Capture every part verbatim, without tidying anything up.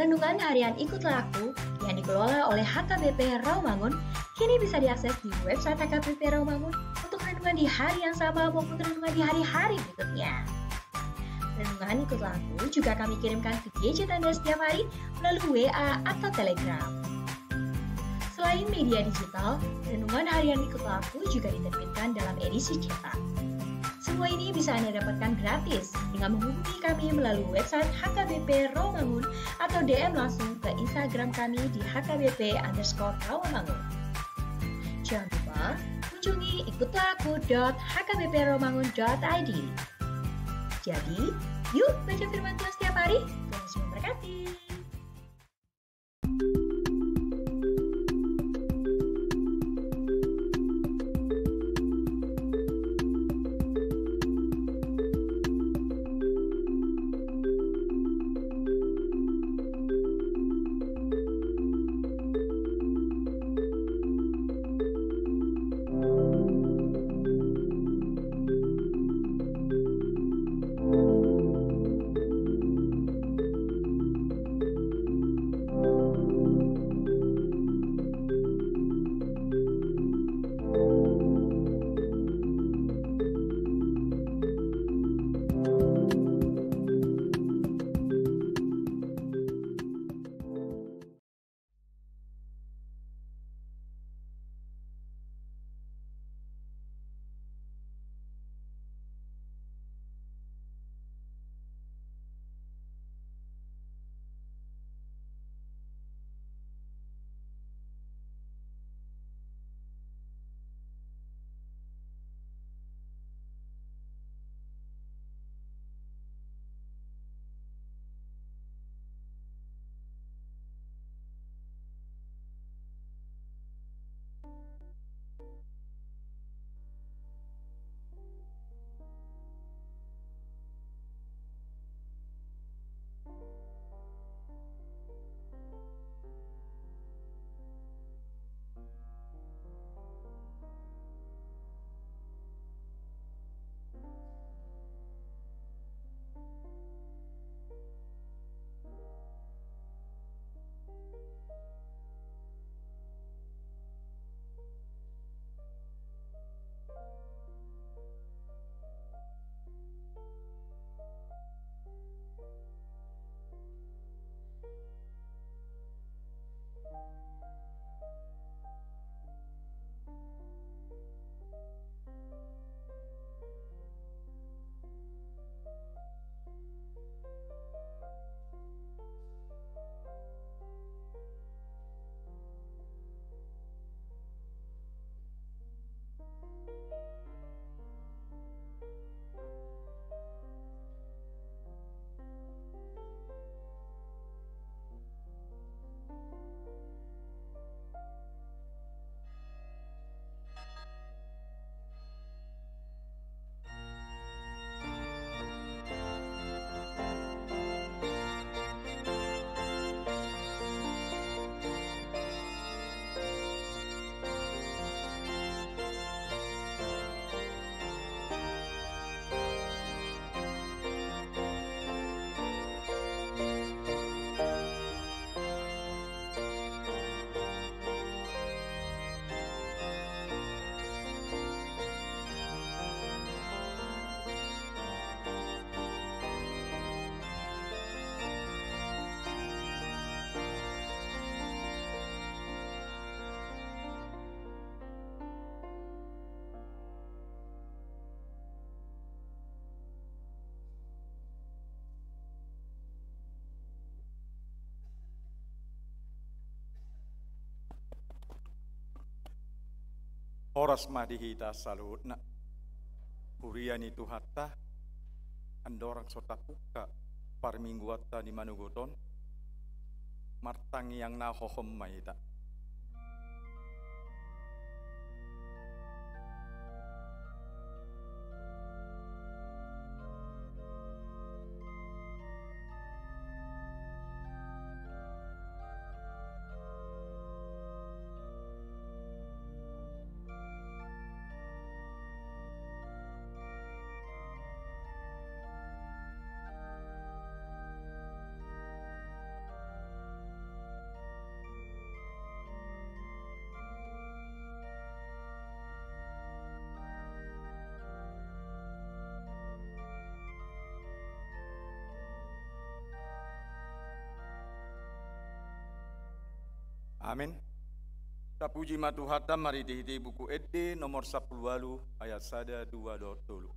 Renungan harian Ikutlah Aku yang dikelola oleh H K B P Rawamangun kini bisa diakses di website H K B P Rawamangun untuk renungan di hari yang sama maupun renungan di hari-hari berikutnya. Renungan Ikutlah Aku juga kami kirimkan ke gadget Anda setiap hari melalui W A atau Telegram. Selain media digital, renungan harian Ikutlah Aku juga diterbitkan dalam edisi cetak. Semua ini bisa Anda dapatkan gratis dengan menghubungi kami melalui website H K B P Rawamangun atau D M langsung ke Instagram kami di H K B P underscore Rawamangun. Jangan lupa kunjungi ikutlah aku dot H K B P rawamangun dot I D. Jadi, yuk baca firman Tuhan setiap hari. Tuhan Yesus memberkati. Horas ma di hita saluhutna. Huria ni Tuhanta, andorang so tapungka parmingguanta di manogot on, martangiang na hohom ma hita. Amen. Tapuji ma Tuhanta marhite-hite Buku Ende nomor sampulu ualu, ayat sada, dua dohot tolu.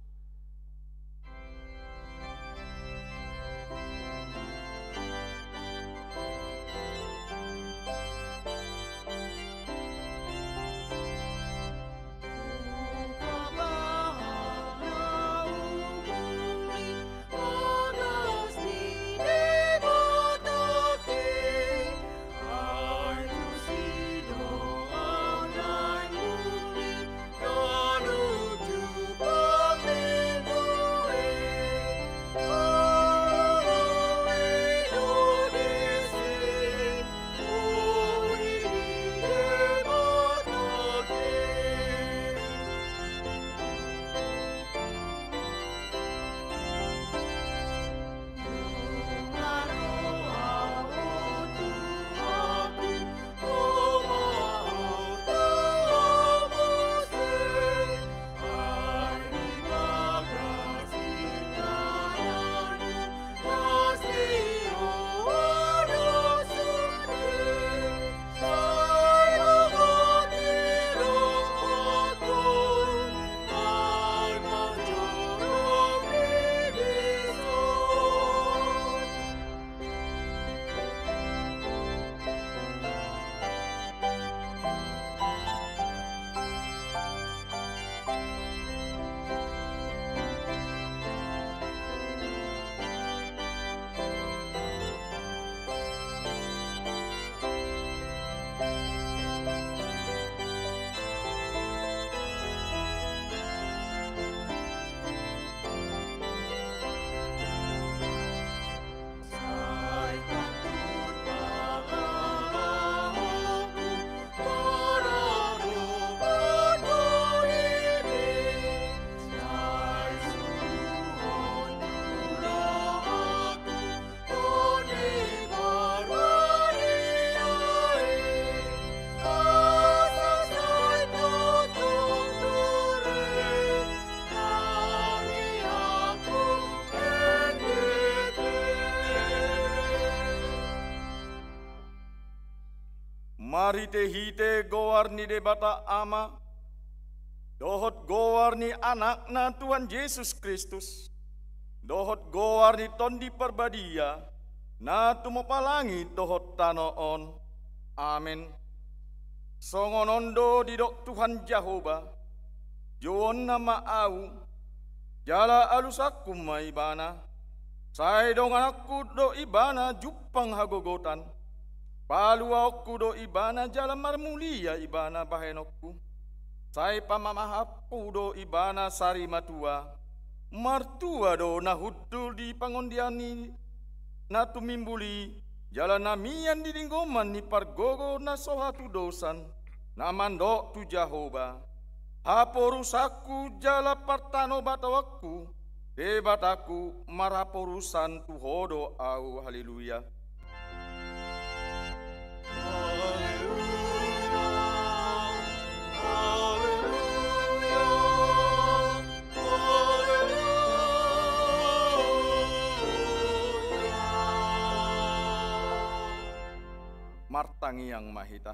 Marhite-hite goar ni Debata Ama, dohot goar ni Anakna Tuhan Jesus Kristus, dohot goar ni Tondi Parbadia, na tumompa langit dohot tano on. Amen. Songon on do didok Tuhan Jahowa: Jouonna ma Ahu, jala alusanku ma ibana. Sai dongananku do ibana jumpang hagogotan. Paluaonku do ibana jala marmulia ibana bahenonku. Sai pamamahanku do ibana sari matua. Martua do na hundul di pangondian ni na tumimbul i, jala na mian di linggoman ni pargogo na so hatudosan, na mandok tu Jahowa: Haporusanku jala partanobataonku, Debatangku, marhaporusan tu Ho do ahu. Haleluya. Haleluya, haleluya, haleluya. Martangiang ma hita.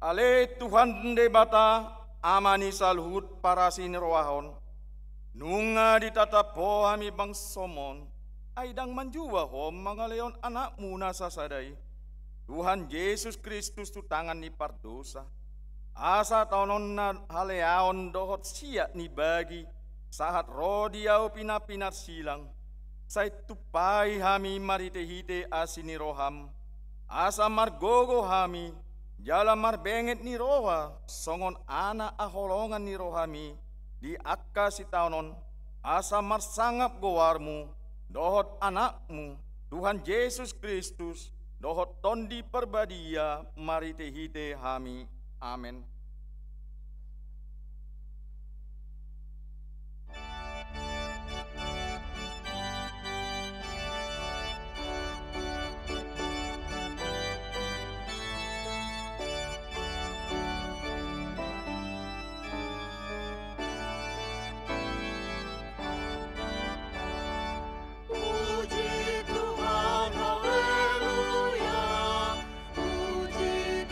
Ale Tuhan Debata, Ama ni saluhut parasi ni roha on, nunga ditatap Ho hami bangsom on, ai ndang manjua Ho mangalehon Anakmu na sasada i, Tuhan Jesus Kristus, tu tangan ni pardosa. Asa taonon na haleaon dohot siat ni bagi, sahat ro di ahu pina-pinarsilang, sai tumpahi hami marhite-hite asi ni roham, asa margogo hami, jala marbenget ni roha songon anak haholongan ni rohami di angka sitaonon, asa marsangap goarmu, dohot Anakmu, Tuhan Jesus Kristus, dohot Tondi Parbadia, marhite-hite hami. Amen. Puji Tuhan, haleluya. Puji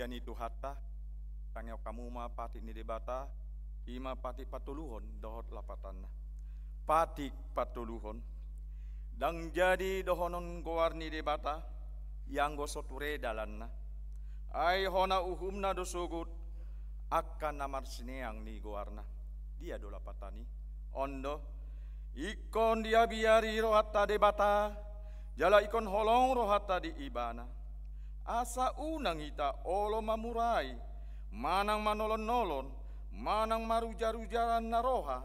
Ia ni Tuhanta, tangihon hamu ma patik ni Debata, i ma patik patoluhon dohot lapatanna. Patik patoluhon. Ndang jadi dohonon goar ni Debata, ianggo so ture dalanna. Ai hona uhumna do sogot, angka na marsineang ni goarna. Dia do lapatan i? On do, ingkon diabiari rohanta Debata, jala ingkon holong rohanta di Ibana. Asa unang hita olo mamurai, manang manolon-nolon, manang marujar-ujaran na roha,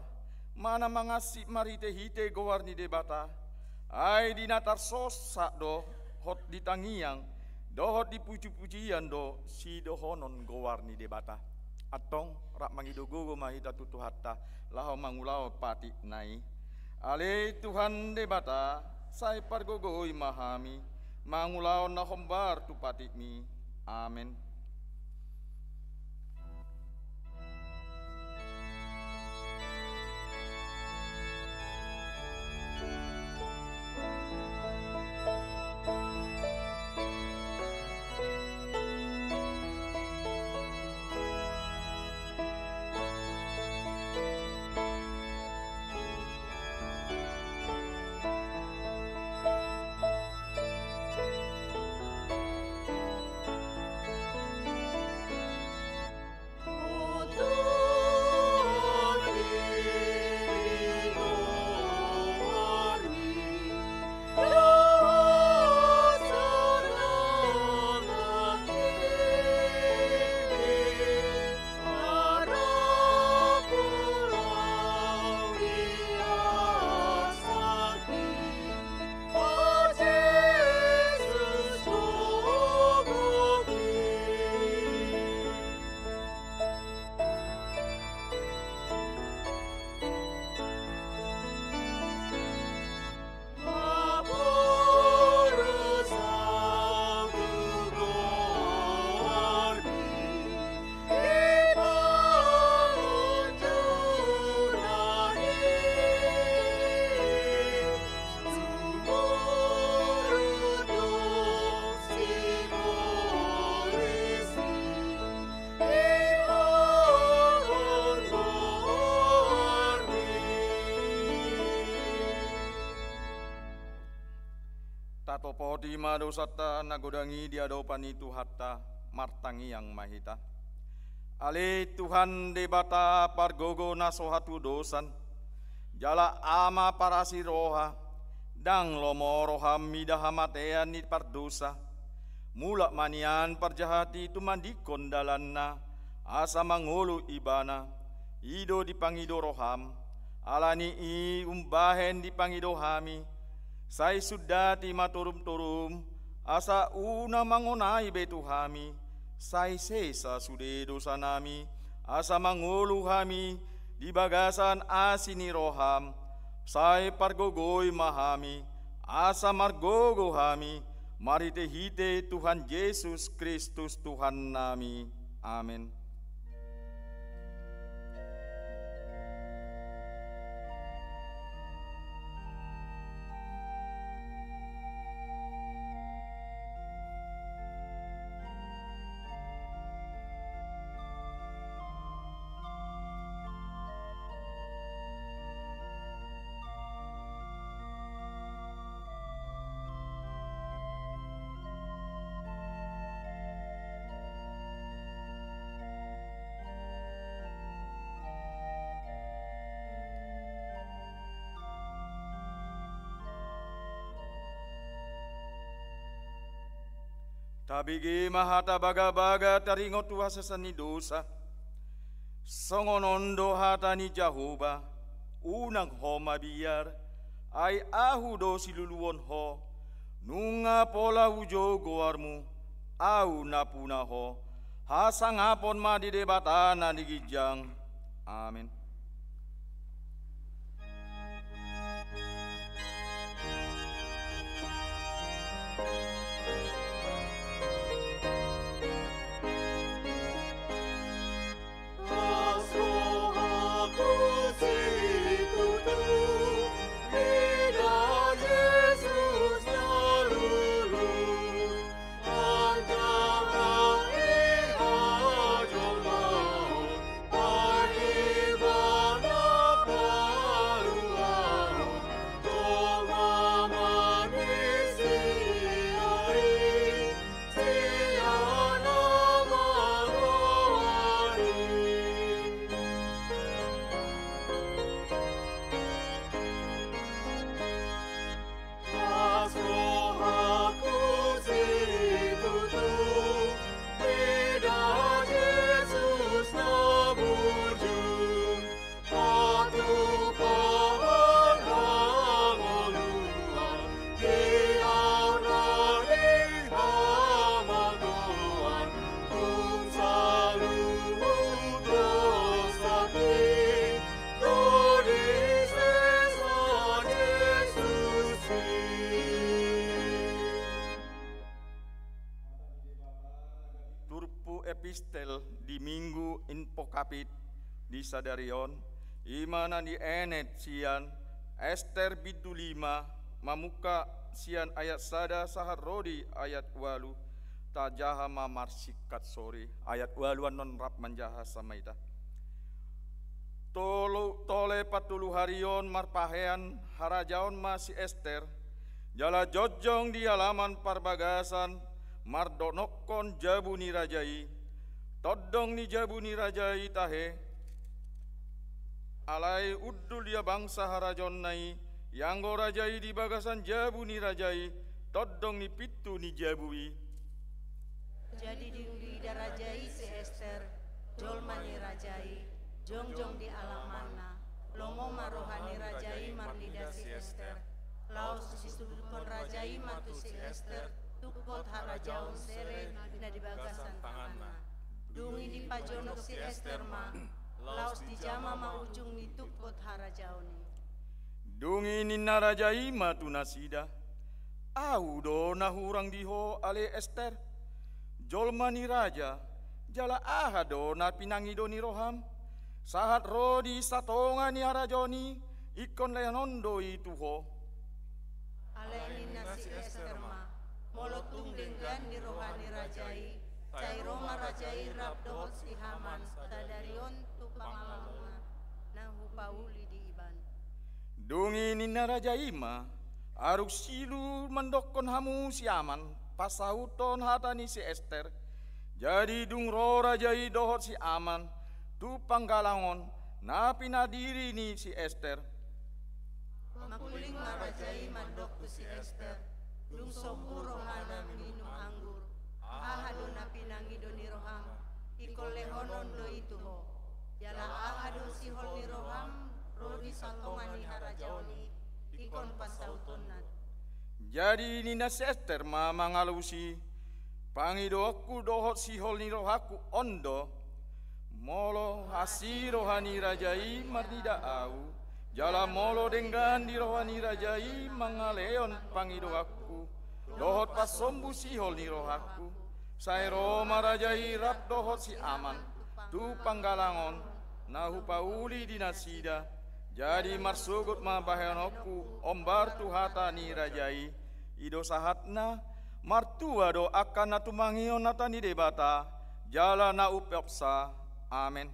manang mangansip marhite-hite goar ni Debata, ai di na tarsosat dohot di tangiang, dohot di puji-pujian do sidohonon goar ni Debata. Antong, rap mangido gogo ma hita tu Tuhanta, laho mangulahon patikna i. Ale Tuhan Debata, sai pargogoi ma hami, mangulahon na hombar tu patikmi. Amen. Tatopoti ma dosanta na godang i di adopan ni Tuhanta, martangiang ma hita. Ale Tuhan Debata pargogo na so hatudosan, jala Ama parasi roha, ndang lomo roham mida hamatean ni pardosa. Mulak ma nian parjahat i tumandingkon dalanna, asa mangolu ibana, i do dipangido roham, ala ni i umbahen dipangido hami, sai sundati ma torum-torum, asa unang mangonai be tu hami, sai sesa sude dosanami, asa mangolu hami di bagasan asi ni roham, sai pargogoi ma hami, asa margogo hami, marhite-hite Tuhan Jesus Kristus Tuhannami. Amen. Tabege ma hata bagabaga taringot tu hasesaan ni dosa. Songon on do hata ni Jahowa, unang ho mabiar, ai ahu do siluluon ho, nunga pola hujou goarmu, ahu na puna ho, hasangapon ma di Debata na di ginjang. Amen. Epistel di Minggu Invocavit di sadari on, i ma na dienet sian Ester bindu lima, mamungka sian ayat sada sahat ro di ayat ualu. Tajaha ma marsingkat sori. Ayat ualu annon rap manjaha sama hita. Tolu, tole patoluharion marpahean harajaon ma si Ester, jala jongjong di alaman parbagasan, mardonokkon jabu ni raja i. Tondong ni jabu ni raja i tahe, alai hundul ia bangsa harajaonna i, ianggo raja i di bagasan jabu ni raja i, tondong ni pintu ni jabu i. Jadi dung diida raja i si Ester, jolma ni raja i, jongjong di alamanna, lomo ma roha ni raja i marnida si Ester. Laos disudutkon raja i ma tu si Ester tungkot harajaon sere na di bagasan tanganna. Dung i dipajonok si Ester ma, laos dijama ma ujung ni tungkot harajaon i. Dung i ninna raja i ma tu nasida: Ahu do na hurang di ho, ale Ester, jolma ni raja, jala aha do na pinangido ni roham? Sahat ro di satonga ni harajaon i, ingkon lehon do i tu ho. Alai ninna si Ester ma: Molo tung denggan di roha ni raja i, sai ro ma raja i rap dohot si Haman sadari on tu pangalangonna, na hupauli di iban. Dung i ninna raja i ma: Arung silu mandokkon hamu si Haman, pasahuthon hata ni si Ester. Jadi dung ro raja i dohot si Haman tu panggalang on na pinadiri ni si Ester. Mangkuling ma raja i mandok tu si Ester: Dung sombu rohana minum anggur, aha do na pinangido ni roham? Ingkon lehonon do i tu ho. Jala aha do sihol ni roham ro di satonga ni harajaon i? Ingkon pasahuthonna. Jadi ninna si Ester ma mangalusi: Pangidoanku dohot sihol ni rohangku on do: Molo asi roha ni raja i marnida ahu, jala molo denggan di roha ni raja i mangalehon pangidoanku dohot pasombu sihol ni rohangku, sai ro ma raja i rap dohot si Haman tu panggalang on, na hupauli di nasida. Jadi marsogot ma bahenonku hombar tu hata ni raja i. I do sahatna. Martua do angka na tumangihon hata ni Debata jala na umpeopsa. Amen.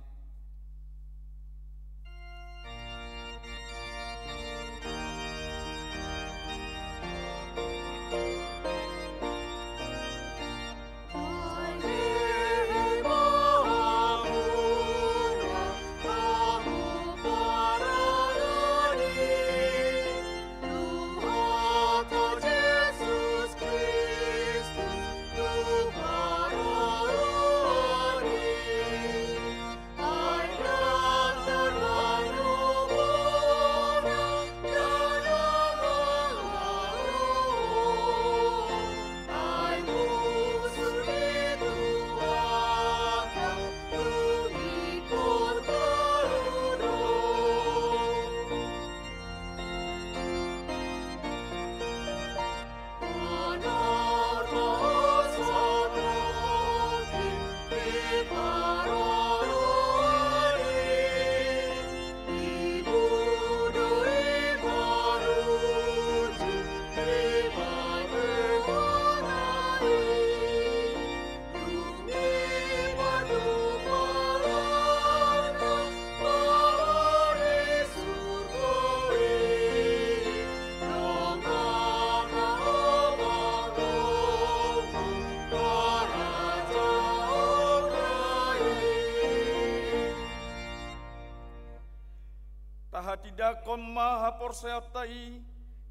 Tahatindangkon ma haporseaonta i,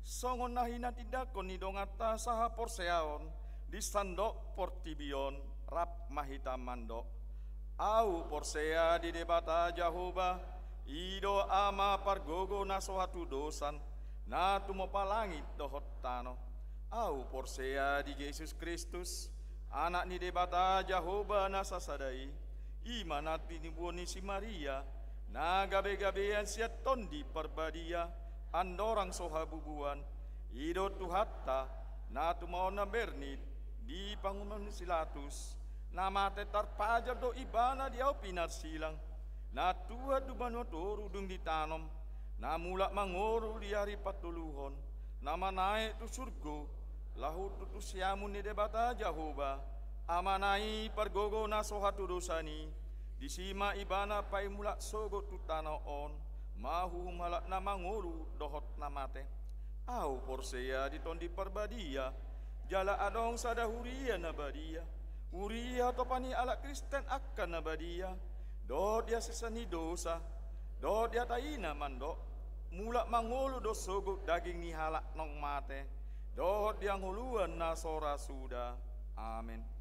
songon na hinatindangkon ni donganta sahaporseaon di sandok portibi on. Rap ma hita mandok: Ahu porsea di Debata Jahowa, i do Ama pargogo na so hatudosan, na tumompa langit dohot tano. Ahu porsea di Jesus Kristus, Anak ni Debata Jahowa na sasada i, i ma na tinibuon ni si Maria, na gabegabean sian Tondi Parbadia, andorang so habubuan. I do Tuhanta, na tumaon na bernit di pangunan ni si Pilatus, Na mate tarpajar do ibana di ahu pinarsilang, na tuat di banua toru dung ditanom, na mulak mangolu di ari patoluhon, na manaek tu surgo, laho tu siamun ni Debata Jahowa, Amana i pargogo na so hatudosan i, disi ma ibana paimulak sogot tu tano on, mahuhum halak na mangolu dohot na mate. Ahu porsea di Tondi Parbadia, jala adong sada huria na badia, huria hatopan ni halak Kristen angka na badia, dohot di hasesaan ni dosa, dohot di hata i na mandok, mulak mangolu do sogot daging ni halak naung mate, dohot di hangoluan na so ra suda. Amen.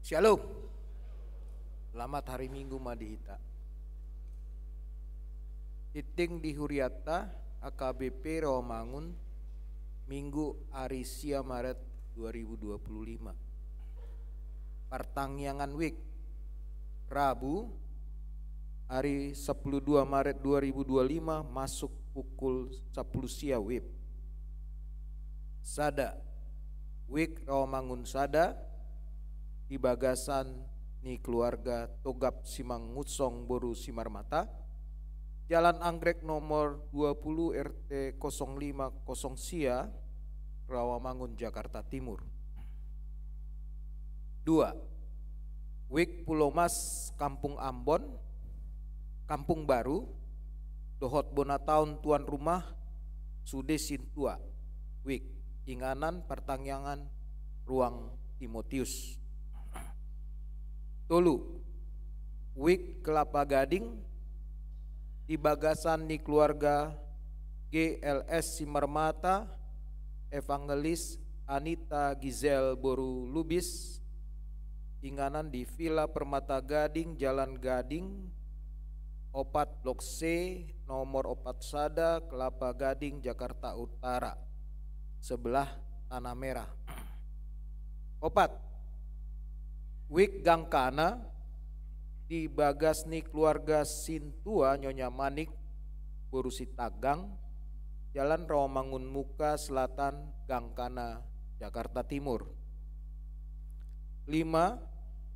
Shalom. Selamat hari Minggu ma di hita. Tintin di hurianta, H K B P Rawamangun, Minggu ari sia Maret dua ribu dua puluh lima. Partangiangan wijk, Rabu, ari sampulu dua Maret dua ribu dua lima, masuk pukul sampulu sia wib. Sada, wijk Rawamangun sada, di bagasan ni keluarga Togap Simangunsong boru Simarmata, Jalan Anggrek nomor dua puluh R T kosong lima kosong sia, Rawamangun, Jakarta Timur. Dua, wijk Pulomas Kampung Ambon, Kampung Baru, dohot bona taon tuan rumah sude sintua, wijk, inganan partangiangan ruang Timotius. Tolu, wijk Kelapa Gading, di bagasan ni keluarga G L S Simarmata, Evangelis Anita Gizel boru Lubis, inganan di Villa Permata Gading, Jalan Gading opat, Blok C, nomor opat sada, Kelapa Gading, Jakarta Utara, sebelah Tanah Merah. Opat, wijk Gangkana, di bagas ni keluarga sintua Nyonya Manik boru Sitagang, Jalan Rawamangun Muka Selatan, Gangkana, Jakarta Timur. Lima,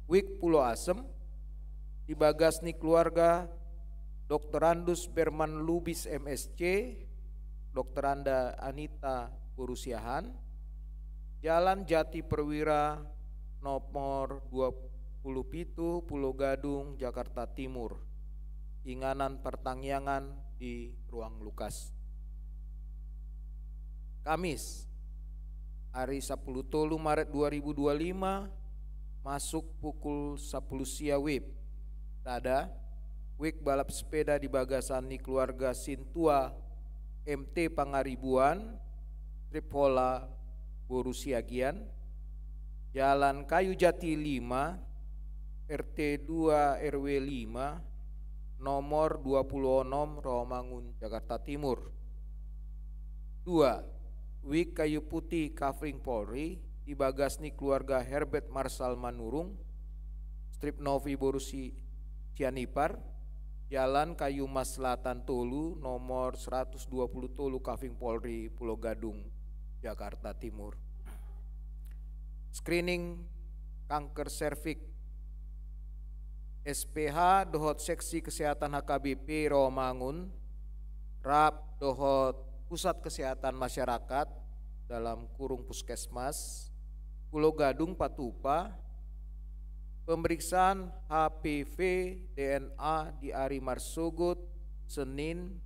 wijk Pulo Asem, di bagas ni keluarga Doktorandus Berman Lubis M S C, Doktoranda Anita boru Siahaan, Jalan Jati Perwira nomor dua puluh pitu, Pulo Gadung, Jakarta Timur. Inganan partangiangan di ruang Lukas. Kamis, ari sampulu tolu Maret dua ribu dua lima, masuk pukul sampulu sia wib. Sada, wijk balap sepeda di bagasan ni keluarga sintua M T Pangaribuan, Triphola boru Siagian, Jalan Kayu Jati lima, R T dua R W lima, nomor dua puluh onom, Rawamangun, Jakarta Timur. Dua, wijk Kayu Putih Covering Polri, di bagas ni keluarga Herbert Marsal Manurung, Strip Novi boru Si-, Sianipar, Jalan Kayu Mas Selatan tolu, nomor seratus dua puluh tolu, Covering Polri, Pulo Gadung, Jakarta Timur. Screening kanker serviks, S P H dohot seksi kesehatan H K B P Rawamangun, rap dohot pusat kesehatan masyarakat, dalam kurung puskesmas, Pulo Gadung patupa, pemeriksaan H P V D N A di ari marsogot, Senin,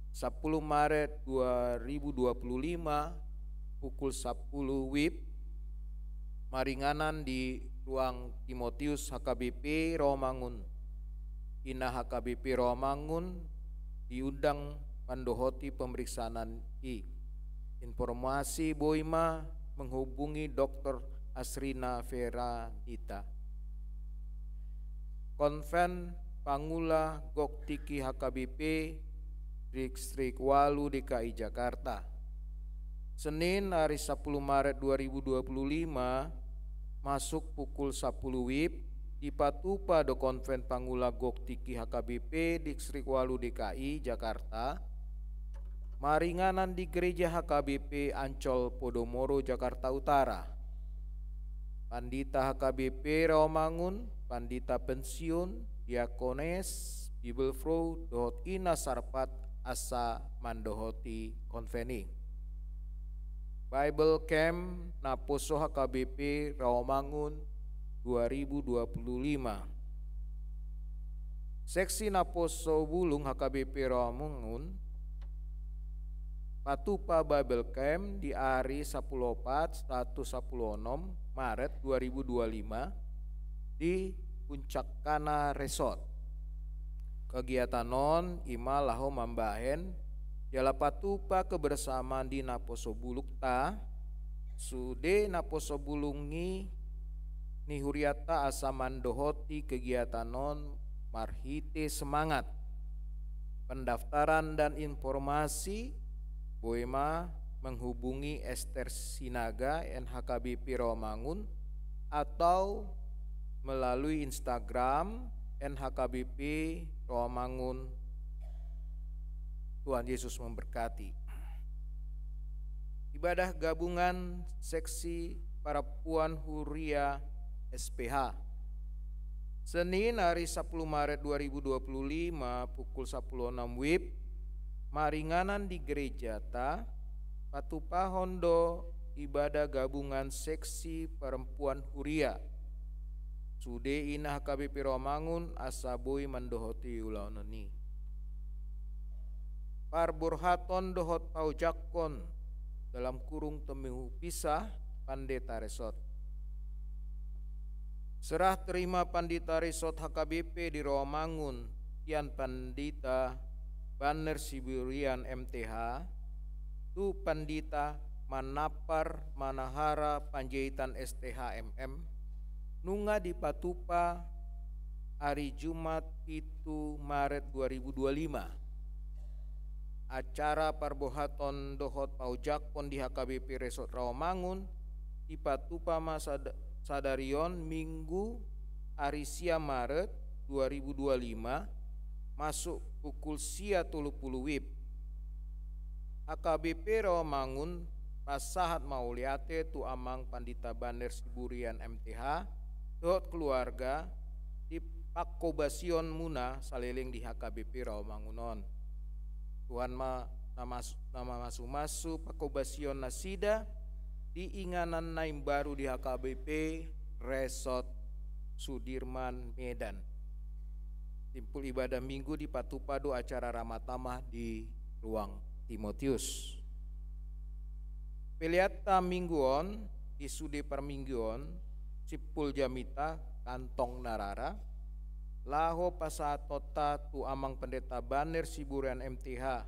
sampulu Maret dua ribu dua puluh lima, pukul sampulu wib, maringanan di ruang Timotius H K B P Rawamangun. Ina H K B P Rawamangun diundang mandohoti pemeriksaan i. Informasi boi ma menghubungi Doktor Asrina Feranita. Konven Pangula Gok Tingki H K B P Distrik walu D K I Jakarta. Senin, ari sampulu Maret dua ribu dua puluh lima, masuk pukul sampulu wib, dipatupa do Konven Pangula Gok Tingki H K B P Distrik walu D K I Jakarta, maringanan di Gereja H K B P Ancol Podomoro, Jakarta Utara. Pandita H K B P Rawamangun, pandita pensiun, diakones, bibelvrouw, dohot ina sarpat asa mandohoti konven i. Bible Camp Naposo H K B P Rawamangun dua ribu dua puluh lima. Seksi Naposo Bulung H K B P Rawamangun patupa Bible Camp di ari sampulu opat sahat tu sampulu onom Maret dua ribu dua lima di Puncak Kana Resort. Kegiatan on i ma laho mambahen jala patupa kebersamaan di naposo bulungta, sude naposo bulung i ni hurianta asa mandohoti kegiatan on marhite semangat. Pendaftaran dan informasi boi ma menghubungi Ester Sinaga, N H K B P Rawamangun, atau melalui Instagram N H K B P Rawamangun. Tuhan Yesus memberkati. Ibadah gabungan seksi parampuan Huria S P H. Senin, hari sepuluh Maret dua ribu dua puluh lima, pukul sepuluh enam W I B, maringanan di gerejata, patupahon do ibadah gabungan seksi parampuan Huria. Sude ina H K B P Rawamangun asa boi mandohoti ulaon on i. Parborhaton dohot paojakkon, dalam kurung temu pisah, Pandita Resort. Serah terima Pandita Resort H K B P di Rawamangun, sian Pandita Banner Siburian M T H, tu Pandita Manampar Manahara Panjaitan S T H M M, nunga dipatupa ari Jumat pitu Maret dua ribu dua lima. Acara parborhaton dohot paojakkon di H K B P Resort Rawamangun dipatupa ma sad-, sadari on Minggu ari sia Maret dua ribu dua lima, masuk pukul sia tolu pulu W I B. H K B P Rawamangun pasahat mauliate tu Amang Pandita Banner Siburian M T H dohot keluarga di pangkobasionmuna saleleng di H K B P Rawamangun on. Tuhan ma na mas-, na mamasumasu pangkobasion nasida di inganan na imbaru di H K B P Resort Sudirman, Medan. Simpul ibadah Minggu dipatupa do acara ramah tamah di ruang Timotius. Peleanta Minggu on, di sude parmingguon, simpul jamita, kantong na rara, laho pasahatonta tu Amang Pendeta Banner Siburian M T H,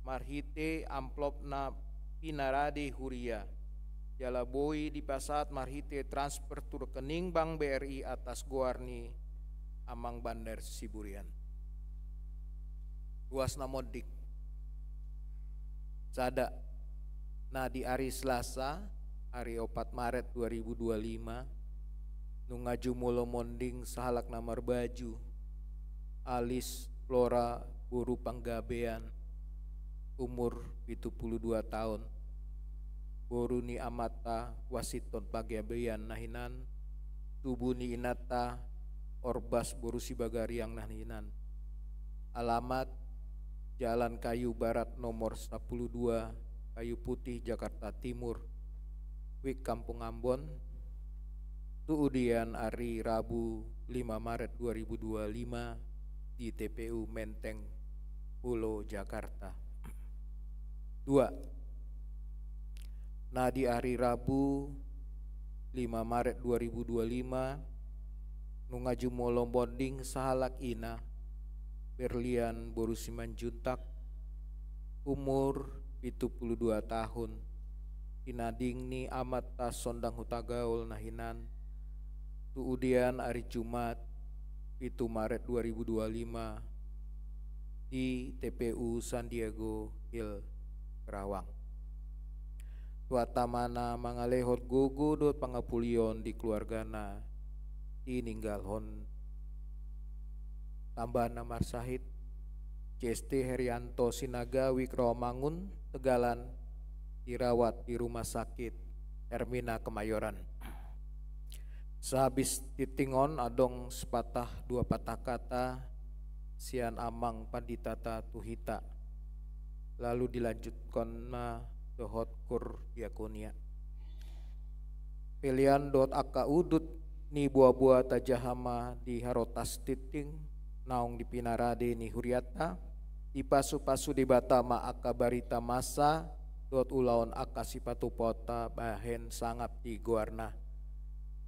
marhite amplop na pinarade huria, jala boi dipasahat marhite transfer tu rekening Bank B R I atas goar ni Amang Banner Siburian. Ruas na monding. Sada, na di ari Selasa, ari opat Maret dua ribu dua lima, nunga jumolo monding sahalak na marbaju, Alis Flora boru Panggabean, umur pitu pulu dua taon, boru ni amanta Wasinton Panggabean na hinan, tubu ni inanta Orbas boru Sibagariang na hinan. Alamat, Jalan Kayu Barat nomor sapulu dua, Kayu Putih, Jakarta Timur. Wijk Kampung Ambon. Tuudian ari Rabu lima Maret dua ribu dua lima di T P U Menteng, Pulo Jakarta. Dua, na di ari Rabu lima Maret dua ribu dua lima, nunga jumolo monding sahalak ina, Berlian boru Simanjuntak, umur pitu pulu dua tahun, ina ding ni amanta Sondang Hutagaol na hinan, tuudian ari Jumat, pitu Maret dua ribu dua lima, di T P U San Diego Hill, Kerawang. Tuhanta ma na mangalehon gogo dohot pangapulion di keluargana, tininggalhon tambana marsahit, C S T Herianto Sinaga, Wijk Rawamangun, Tegalan, dirawat di Rumah Sakit Hermina Kemayoran. Sehabis tingting on adong sepatah dua patah kata sian amang panditata tu hita. Lalu dilanjuthon ma dohot kur diakonia. Pelean dohot angka udut ni boaboa tajaha ma di harotas tingting naung di pinarade ni hurianta, dipasupasu Debata ma angka barita masa dohot ulaon angka sipatupaonta bahen sangap di goarna.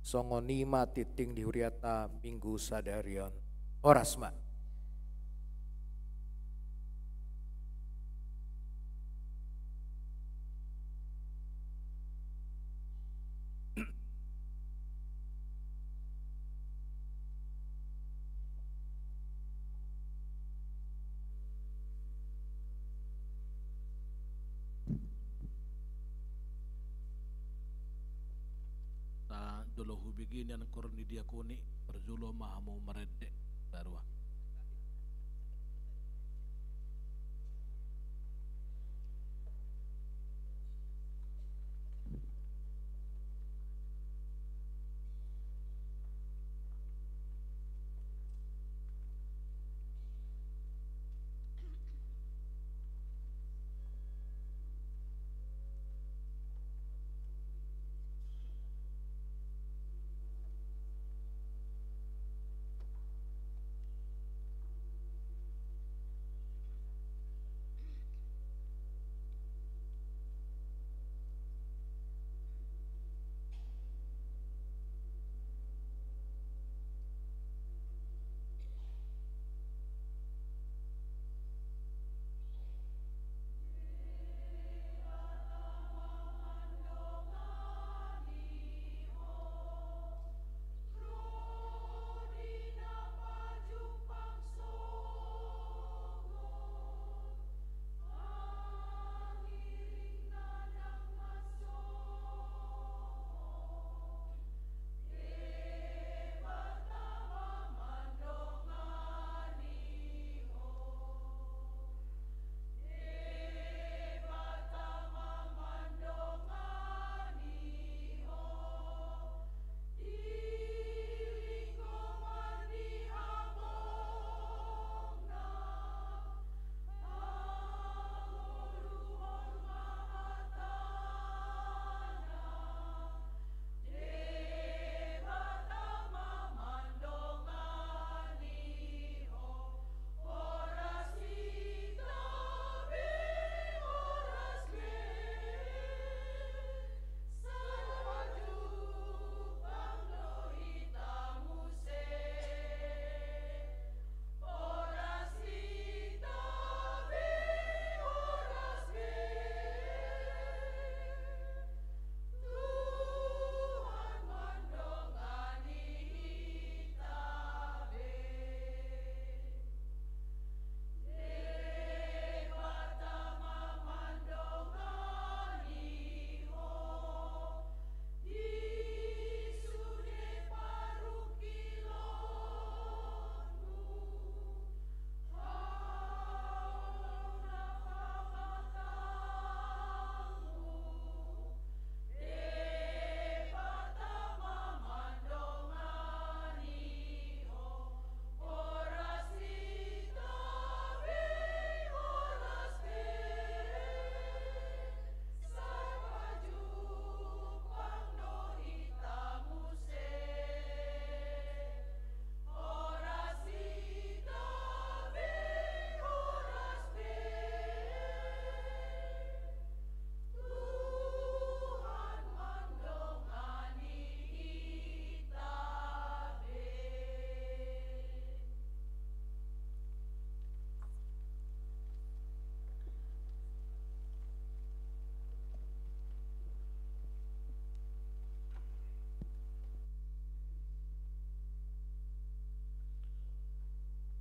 Songon i ma tingting di hurianta Minggu sadari on. Horas ma. Jolo hubege nian koor ni diakoni, parjolo ma hamu marende. Sarua.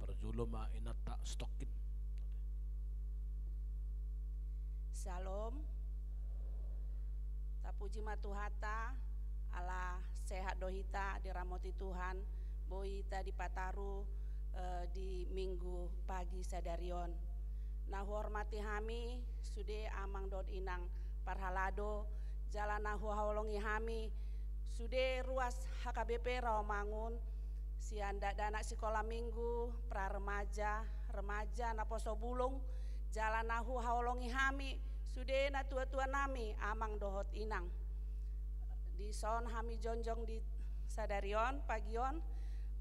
Parjolo ma inanta Stokin. Syalom. Tapuji ma Tuhanta, ala sehat do hita, diramoti Tuhan, boi hita dipataru, eh, di Minggu pagi sadari on. Na huhormati hami, sude amang dohot inang parhalado, jala na huhaholongi hami, sude ruas H K B P Rawamangun, sian dakdanak sikola minggu, pra remaja, remaja, naposo bulung, jala na huhaholongi hami, sude natuatua nami, amang dohot inang. Dison hami jongjong di sadari on, pagi on,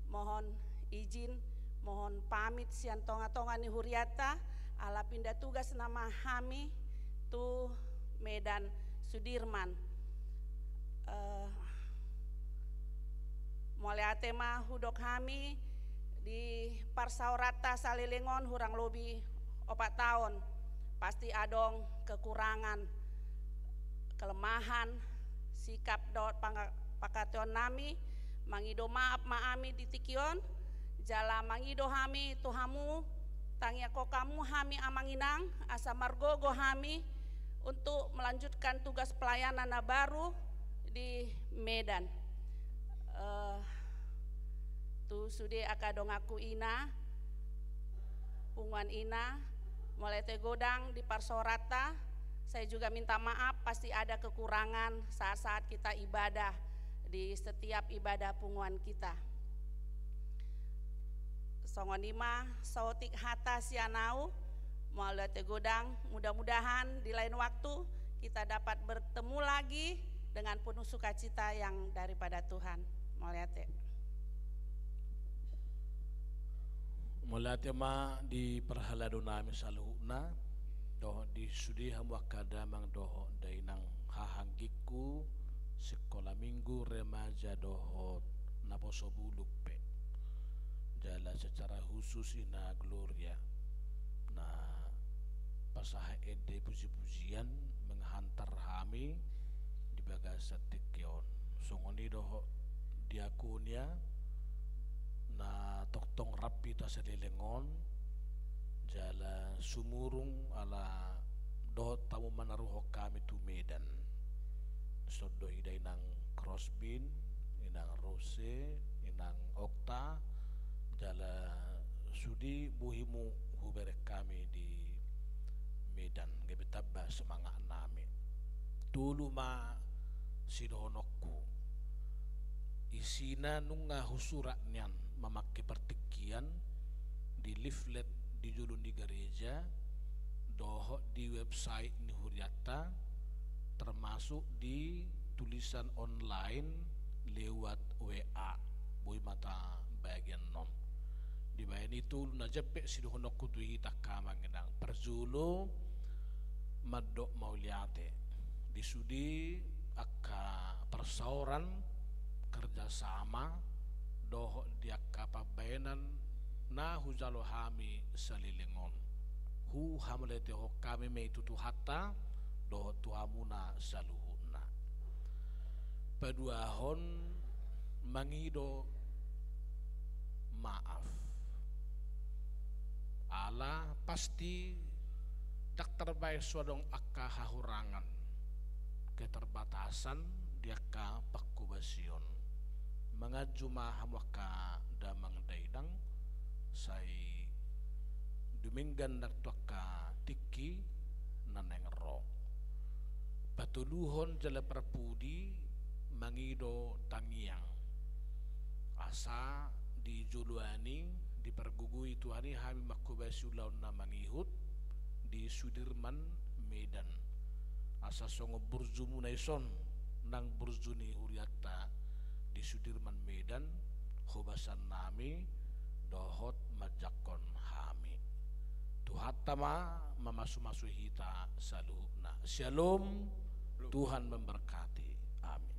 mohon izin, mohon pamit sian tongatonga ni hurianta, ala pinda tugas nama hami tu Medan Sudirman. Eh, mauliate ma hudok hami di parsaoranta saleleng on hurang lobi opat taon. Pasti adong kekurangan, kelemahan, sikap dohot panga-, pangkataion nami, mangido maaf ma hami di tingki on, jala mangido hami tu hamu, tangiangkon hamu hami amang inang, asa margogo hami untuk melanjutkan tugas pelayanan na baru di Medan. Eh, tu sude angka donganku ina, punguan ina, mauliate godang di parsaoranta. Saya juga minta maaf, pasti ada kekurangan saat-saat kita ibadah, di setiap ibadah punguan kita. Songon i ma saotik hata sian au, mauliate godang, mudah-mudahan di lain waktu kita dapat bertemu lagi dengan penuh sukacita yang daripada Tuhan. Mauliate. Mauliate ma di parhalado nami saluhutna, dohot di sude hamu angka damang dohot dainang hahanggingku, sekolah minggu, remaja dohot naposo bulung pe. Jala secara khusus ina Gloria na pasahat ende puji-pujian menghantar hami di bagasan tingki on. Songon i dohot diakonia na tongtong rap hita saleleng on, jala sumurung ala dohot hamu manaruhon hami tu Medan. Songon i dohot inang Krosbin, inang Rose, inang Okta, jala sude bohimu hubereng hami di Medan, gabe tamba semangat nami. Tolu ma sidohononku. Isina nunga husurat nian mamangke partingkian di leaflet di jolo ni gareja, dohot di website ni hurianta, termasuk di tulisan online lewat W A. Boi ma tabagian non. Dibahen i tolu na jempek sidohononku tu hita angka amang inang. Parjolo, mandok mauliate di sude angka parsaoran, kerjasama, dohot di angka pambahenan na hujalo hami saleleng on. Huhamauliatehon hami ma i tu Tuhanta dohot tu hamuna saluhutna. Paduahon, mangido maaf. Ala pasti ndang tarbaen so adong angka hahurangan, keterbatasan di angka pangkobasion. Manganju ma hamu angka damang dainang, sai dumenggan nang tu angka tingki na naeng ro. Patoluhon jala parpudi, mangido tangiang. Asa di joloan i dipargogoi Tuhan i hami mangkobasi ulaon na mangihut di Sudirman, Medan. Asa songon burjumuna ison nang burju ni hurianta di Sudirman, Medan, hobasan nami dohot manjangkon hami. Tuhanta ma mamasumasu hita saluhutna. Syalom. Tuhan memberkati. Amin.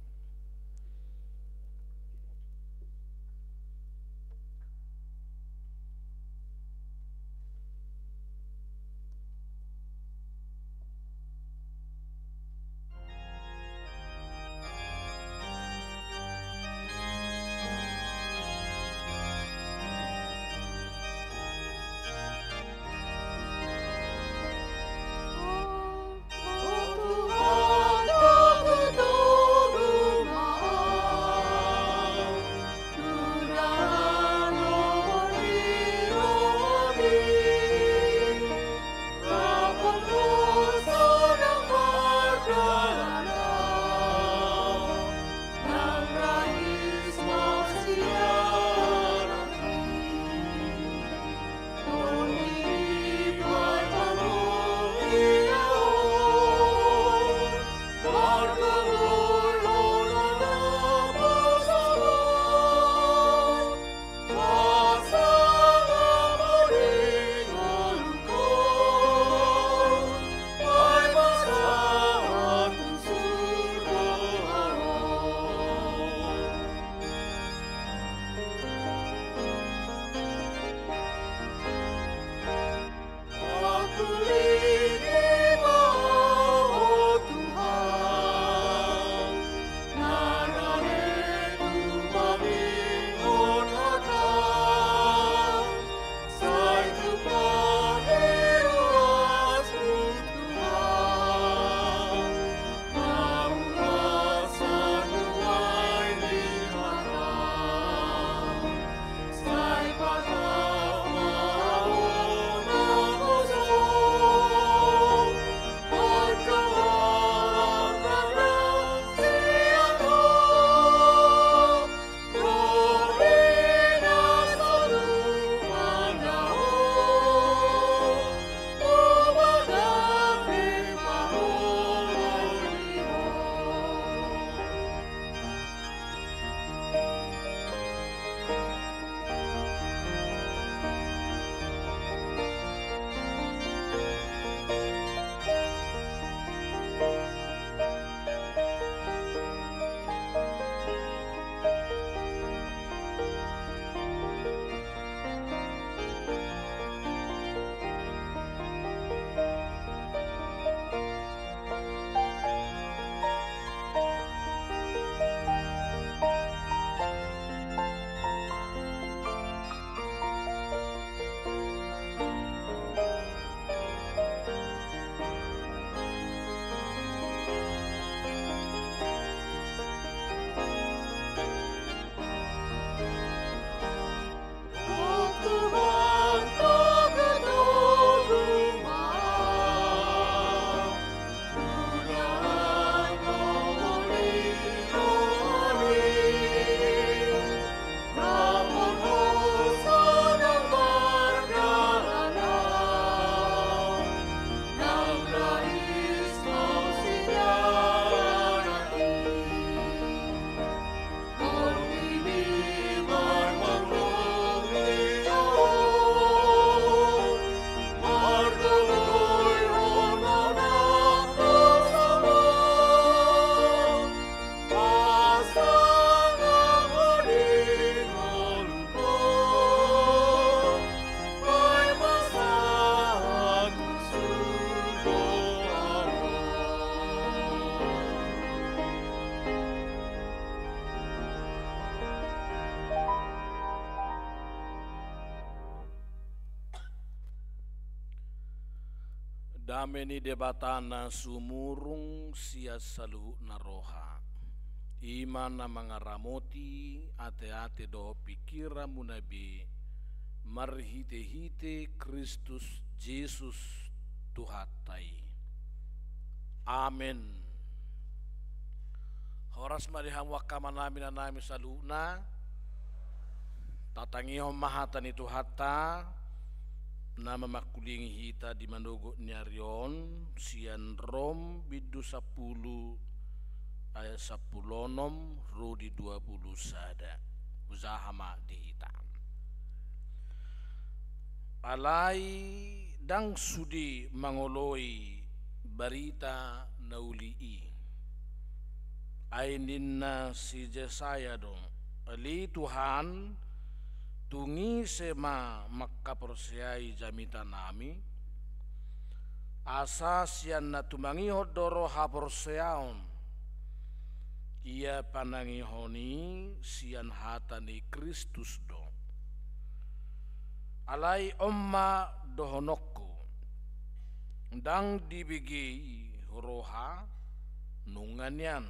Dame ni Debata na sumurung sian saluhutna roha, i ma na mangaramoti ateate dohot pingkiranmuna be, marhitehite Kristus Jesus Tuhanta i. Amen. Horas ma di hamu angka amanami, inanami saluhutna. Tatangihon ma hata ni Tuhanta na mamangkulingi hita di manogot ni ari on, sian Rom bindu sampulu, ayat sampulu onom ro di dua pulu sada. Hujaha ma di hita. Alai ndang sude mangoloi barita na uli i. Ai ninna si Jesaya do: Ale Tuhan, tung ise ma mangkaporseai jamitanami? Asa sian na tumangihon do ro haporseaon. Ia panangihon i sian hata ni Kristus do. Alai on ma dohononku: Ndang dibege i roha nunga nian.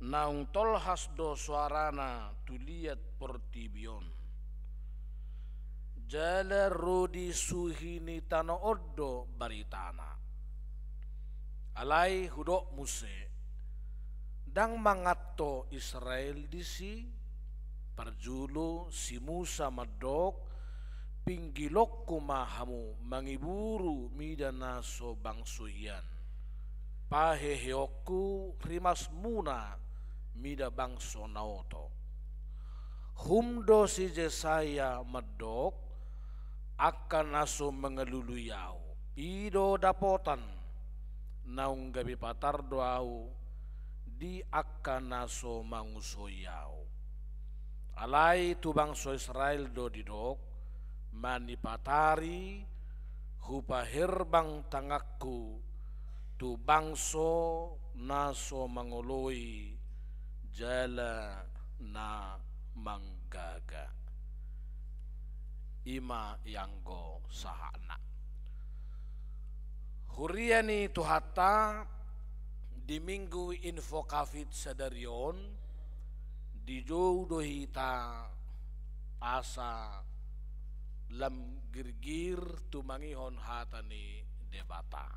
Naung tolhas do soarana tu liat portibi on. Jala ro di suhi ni tano on do baritana. Alai hudok muse, ndang manganto Israel disi? Parjolo si Musa mandok: Pinggilonku ma hamu mangiburu mida na so bangso hian. Paheheonku rimasmuna mida bangso na oto. Hum do si Jesaya mandok: Angka na so mangalului ahu, i do dapotan. Naung gabe patar do ahu di angka na so mangusoi ahu. Alai tu bangso Israel do didok: Manipatari hupaherbang tanganku tu bangso na so mangoloi jala na manggaga. I ma ianggo sahatna. Huria ni Tuhanta, di Minggu Invocavit sadari on, dijou do hita asa lam girgir tumangihon hata ni Debata.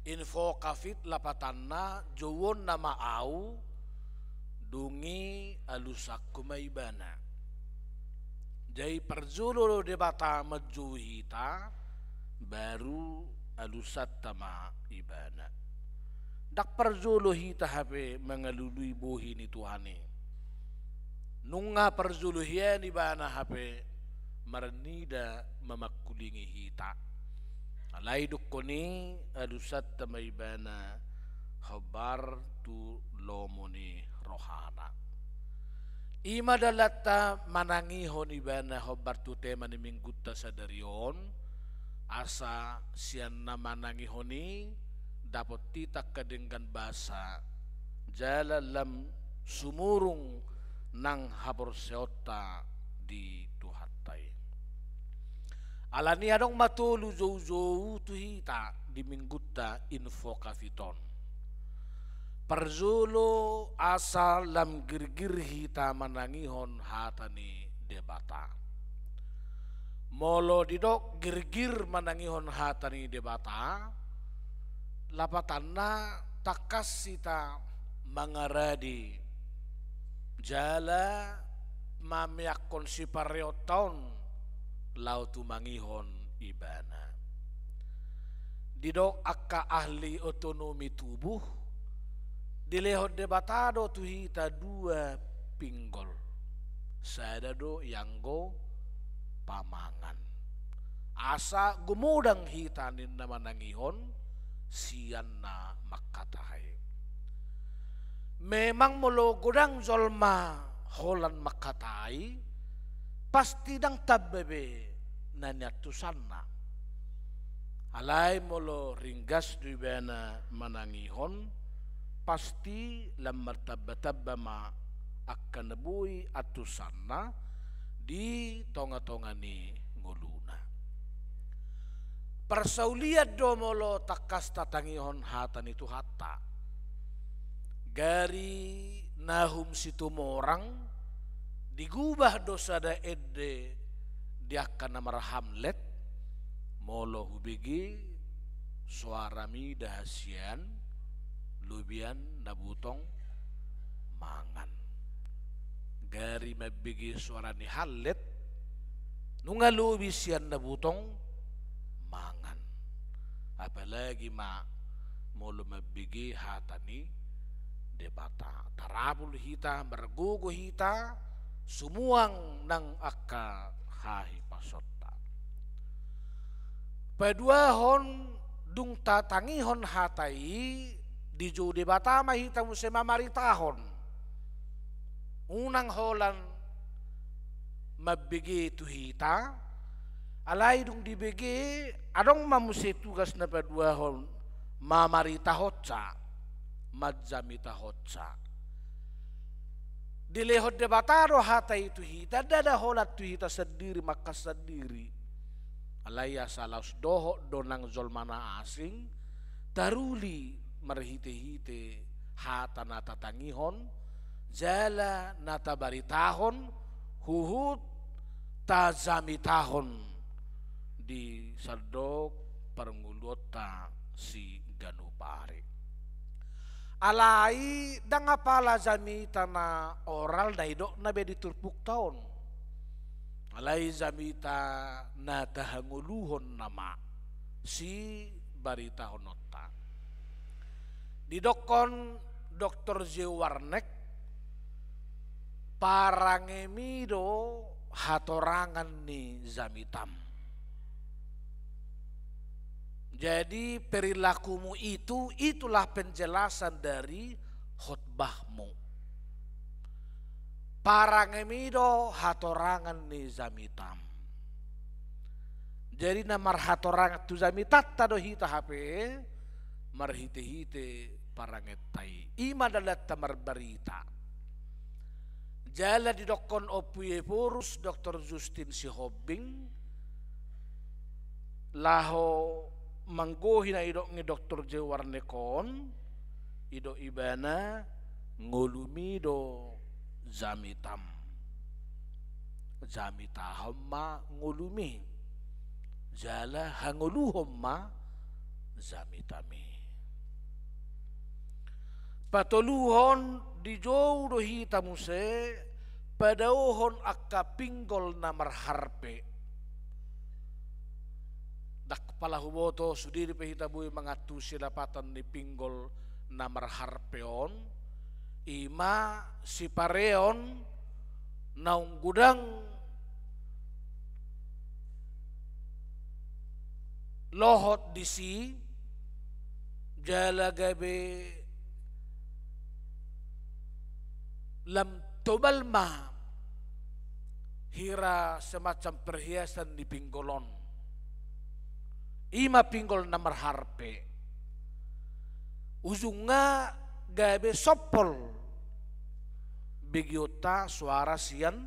Invocavit lapatanna, jouonna ma ahu, dung i alusanku ma ibana. Jadi parjolo do Debata manjou hita, baru alusanta ma ibana. Ndang parjolo hita hape mangalului bohi ni Tuhan i. Nunga parjolo hian ibana hape marnida mamangkulingi hita. Alai dungkon i alusanta ma ibana hombar tu lomo ni rohana. I ma dalanta manangihon ibana hombar tu tema ni Minggunta sadari on, asa sian na manangihon i dapot hita angka denggan basa, jala lam sumurung nang haporseaonta di Tuhanta i. Alani adong ma tolu joujou tu hita di Minggunta Invocavit on. Parjolo, asa lam girgir hita manangihon hata ni Debata. Molo didok girgir manangihon hata ni Debata, lapatanna tangkas hita mangarade jala mameakkon sipareonta on laho tumangihon ibana. Didok angka ahli otonomi tubuh, dilehon Debata do tu hita dua pinggol. Sada do ianggo pamangan. Asa gumodang hita ninna manangihon sian na mangkatai. Memang molo godang jolma holan mangkatai, pasti ndang tamba be na niantusanna. Alai molo ringgas do ibana manangihon, pasti lam martambatamba ma angka na boi antusanna di tongatonga ni ngoluna. Parsaulian do molo tangkas tatangihon hata ni Tuhanta. Gari Nahum Situmorang digubah do sada ende di angka na marhamlet, molo hubege soarami da hasian, lobian na butong mangan. Gari mambege soara ni hamlet, nunga lobi sian na butong mangan. Apalagi ma molo mambege hata ni Debata. Tarabul hita, margogo hita, sumuang nang angka hahipasonta. Paduahon, dung tatangihon hata i, dijou Debata ma hita muse mamaritahon. Unang holan mambege tu hita, alai dung dibege, adong ma muse tugas na paduahon, mamaritahonsa, manjamitahonsa. Dilehon Debata do hata i tu hita, ndada holan tu hita sandiri, mangkahan sandiri. Alai asa laos dohot do nang jolma na asing, taruli marhitehite hata na tatangihon, jala na tabaritahon, huhut tajamitahon di sandok parngoluonta siganup ari. Alai ndang apala jamita na oral na idokna be di turpukta on. Alai jamita na tahangoluhon nama sibaritahononta. Didokkon Doktor J. Warneck, parangemi do hatorangan ni jamitam. Jadi perilakumu itu, itulah penjelasan dari khotbahmu. Parangemi do hatorangan ni jamitam. Jadi na marhatorangan tu jamitanta do hita hape, marhitehite parangenta i. I ma dalanta marbarita. Jala didokkon Ompu Ephorus Doktor Justin Sihombing, laho manggohi na idok ni Doktor J. Warneck on, idok ibana, ngolumi do jamitam. Jamitahon ma ngolumi. Jala hangoluhon ma jamitami. Patoluhon, dijou do hita muse padaohon angka pinggol na marharpe. Ndang pala huboto sude dope hita boi mangantusi lapatan ni pinggol na marharpe on, i ma sipareon naung godang lohot disi, jala gabe lam tobal ma hira semacam perhiasan di pinggol on. I ma pinggol na marharpe. Ujungna gabe sompol begeonta soara sian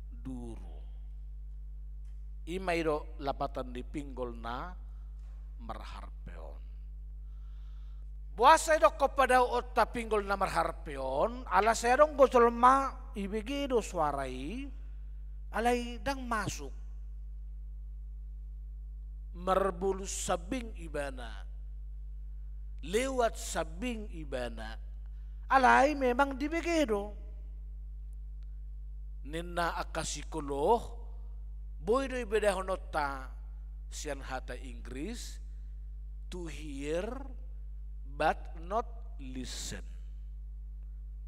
duru. I ma idok lapatan ni pinggol na marharpe on. Boasa idokkon padaoonta pinggol na marharpe on? Ala sai adong do jolma ibege do soara i, alai ndang masuk. Marbolus sambing ibana, lewat sambing ibana, alai memang dibege do. Ninna angka sikolog, boi do ibedahononta sian hata Inggris, to hear but not listen.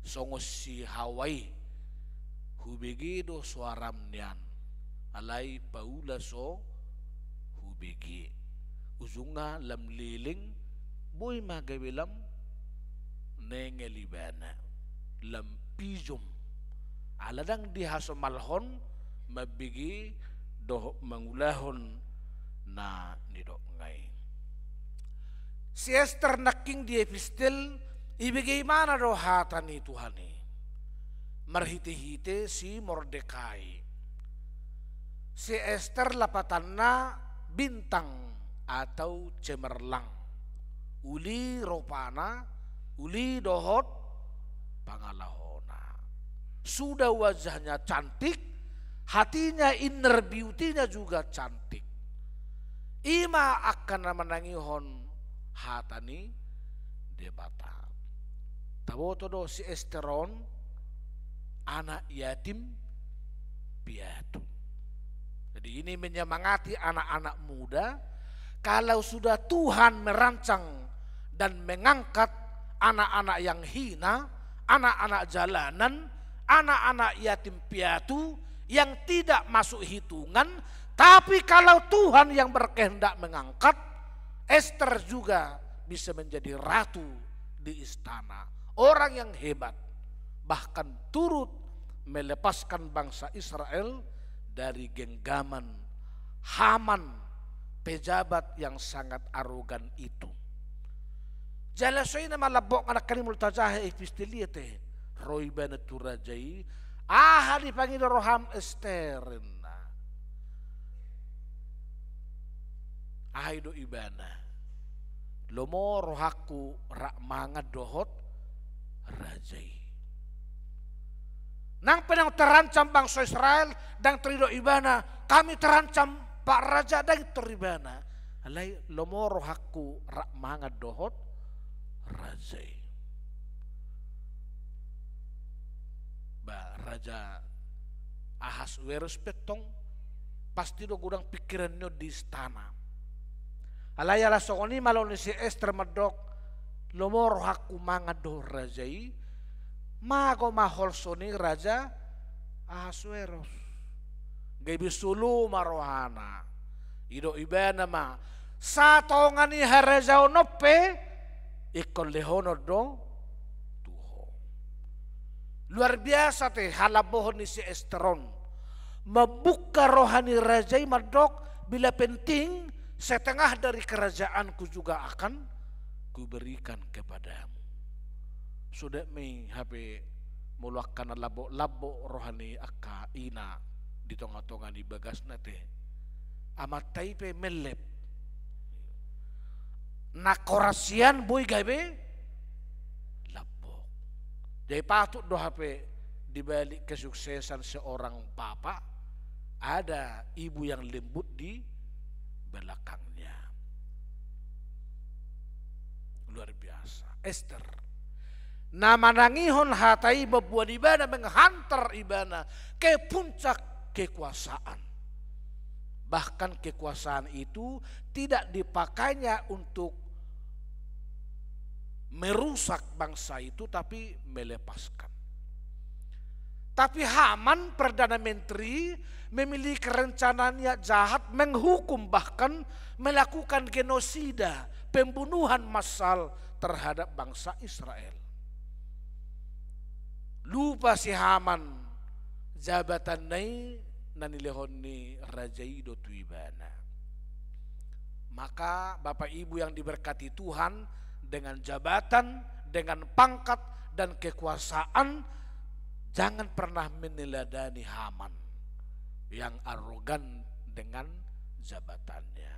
Songon si Hawa i, hubege do soaram nian, alai paula so hubege. Ujungna lam leleng, boi ma gabe lam nengel ibana, lam pijom. Ala ndang dihasomalhon mambege dohot mangulahon na nidokna i. Si Ester nangkin di epistel, ibege ibana do hata ni Tuhan i marhitehite si Mordekai. Si Ester lapatanna bintang atau cemerlang. Uli ropana, uli dohot pangalahona. Sudah wajahnya cantik, hatinya, inner beauty-nya juga cantik. I ma angka na manangihon hata ni Debata. Taboto do si Ester on anak yatim piatu. Jadi ini menyemangati anak-anak muda, kalau sudah Tuhan merancang dan mengangkat anak-anak yang hina, anak-anak jalanan, anak-anak yatim piatu yang tidak masuk hitungan, tapi kalau Tuhan yang berkehendak mengangkat, Ester juga bisa menjadi ratu di istana. Orang yang hebat, bahkan turut melepaskan bangsa Israel dari genggaman Haman, pejabat yang sangat arogan itu. Jala songon i ma lambok, anak kami, molo tajaha epistel i, ate, ro ibana tu raja i. Aha dipangido roham, Ester, ninna. Aha i do ibana? Lomo rohangku rap mangan dohot raja i. Nang pe naung terancam bangso Israel, ndang tardidok ibana, kami terancam, Pak Raja, ndang tor ibana. Alai lomo rohangku rap mangan dohot raja i. Ba, Raja Ahasweros pe tong pasti do godang pikiranna on di istana. Alai ala songon i ma olo ni si Ester mandok, lomo rohangku mangan dohot raja i, mago ma holso ni Raja Ahasweros. Gabe solo ma rohana. Didok ibana ma, satonga ni harajaon on pe ingkon lehonon do tu ho. Luar biasa, ate, halambohon ni si Ester on. Mambuka roha ni raja i mandok, bila penting setengah dari kerajaanku juga akan kuberikan kepadamu. Sude ma i hape molo angka na lambok-lambok roha ni angka ina di tonga-tonga ni bagasna, ate. Amanta i pe mellep. Nang horas sian boi gabe lambok. Jadi patut do hape di balik kesuksesan seorang bapak, ada ibu yang lembut di belakangnya. Luar biasa. Ester. Na manangihon hata i mamboan ibana, menghantar ibana ke puncak kekuasaan. Bahkan kekuasaan itu tidak dipakainya untuk merusak bangsa itu, tapi melepaskan. Tapi Haman, perdana menteri, memiliki rencana niat jahat, menghukum, bahkan melakukan genosida, pembunuhan massal terhadap bangsa Israel. Lupa si Haman, jabatanna i na nilehon ni raja i do tu ibana. Maka Bapak Ibu yang diberkati Tuhan, dengan jabatan, dengan pangkat, dan kekuasaan, jangan pernah meneladani Haman yang arogan dengan jabatannya.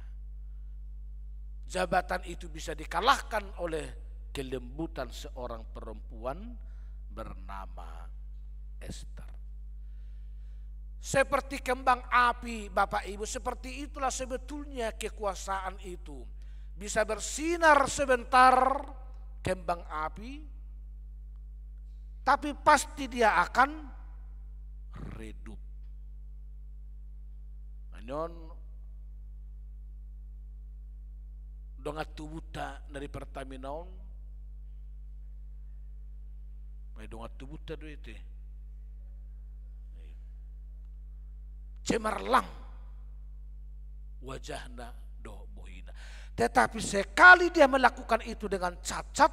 Jabatan itu bisa dikalahkan oleh kelembutan seorang perempuan bernama Ester. Seperti kembang api, Bapak Ibu, seperti itulah sebetulnya kekuasaan itu. Bisa bersinar sebentar kembang api, tapi pasti dia akan redup. Nah, on dongan tubunta na di Pertamina on, ai dongan tubunta do i, ate. Cemerlang wajahna dohot bohina. Tetapi sekali dia melakukan itu dengan cacat,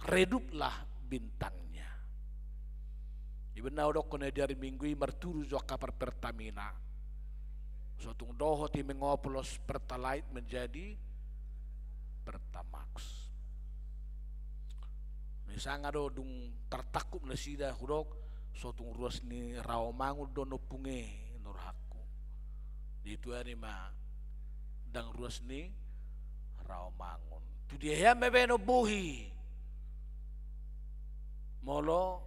reduplah bintangnya. Iba na hudokkon na di ari Minggu i marturu jo angka par Pertamina. So tung dohot i mengoplos Pertalite menjadi Pertamax. Misalna do dung tartangkup nasida, hudok, so tung ruas ni Rawamangun do ompung i, ninna rohangku. Dituani ma Sian ruas ni raomangon. Tu dia hian ma baenon bohi molo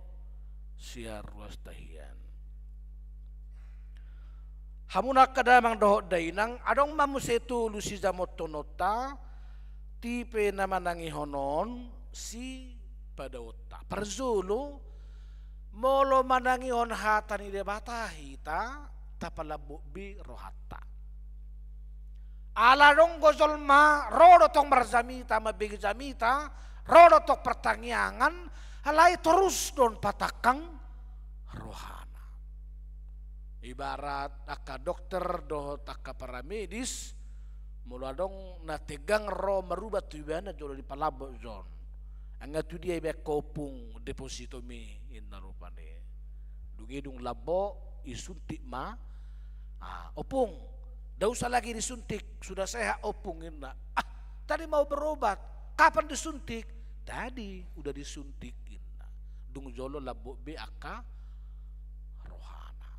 sian ruasta hian. Hamu angka damang dohot dainang, adong ma muse tolu sijamothononta, tipe na manangihon on, sipadaonta. Parjolo, molo manangihon hata ni Debata hita, tapalambok be rohanta. Ala adong do jolma, ro do tong marjamita, mambege jamita, ro do tong partangiangan, alai torus do on patangkang rohana. Ibarat angka dokter dohot angka paramedis, molo adong na tegang ro marubat tu ibana jolo dipalambok jo on. Anggo tu dia ibaen ho ompung, depositomi, inna rupani. Dung i dung lambok, isuntik ma. Ah, ompung, nda usah lagi disuntik, sudah sehat ompung, inna. Ah, tadi mau berobat, kapan disuntik? Tadi udah disuntik, inna. Dung jolo lambok be angka rohana.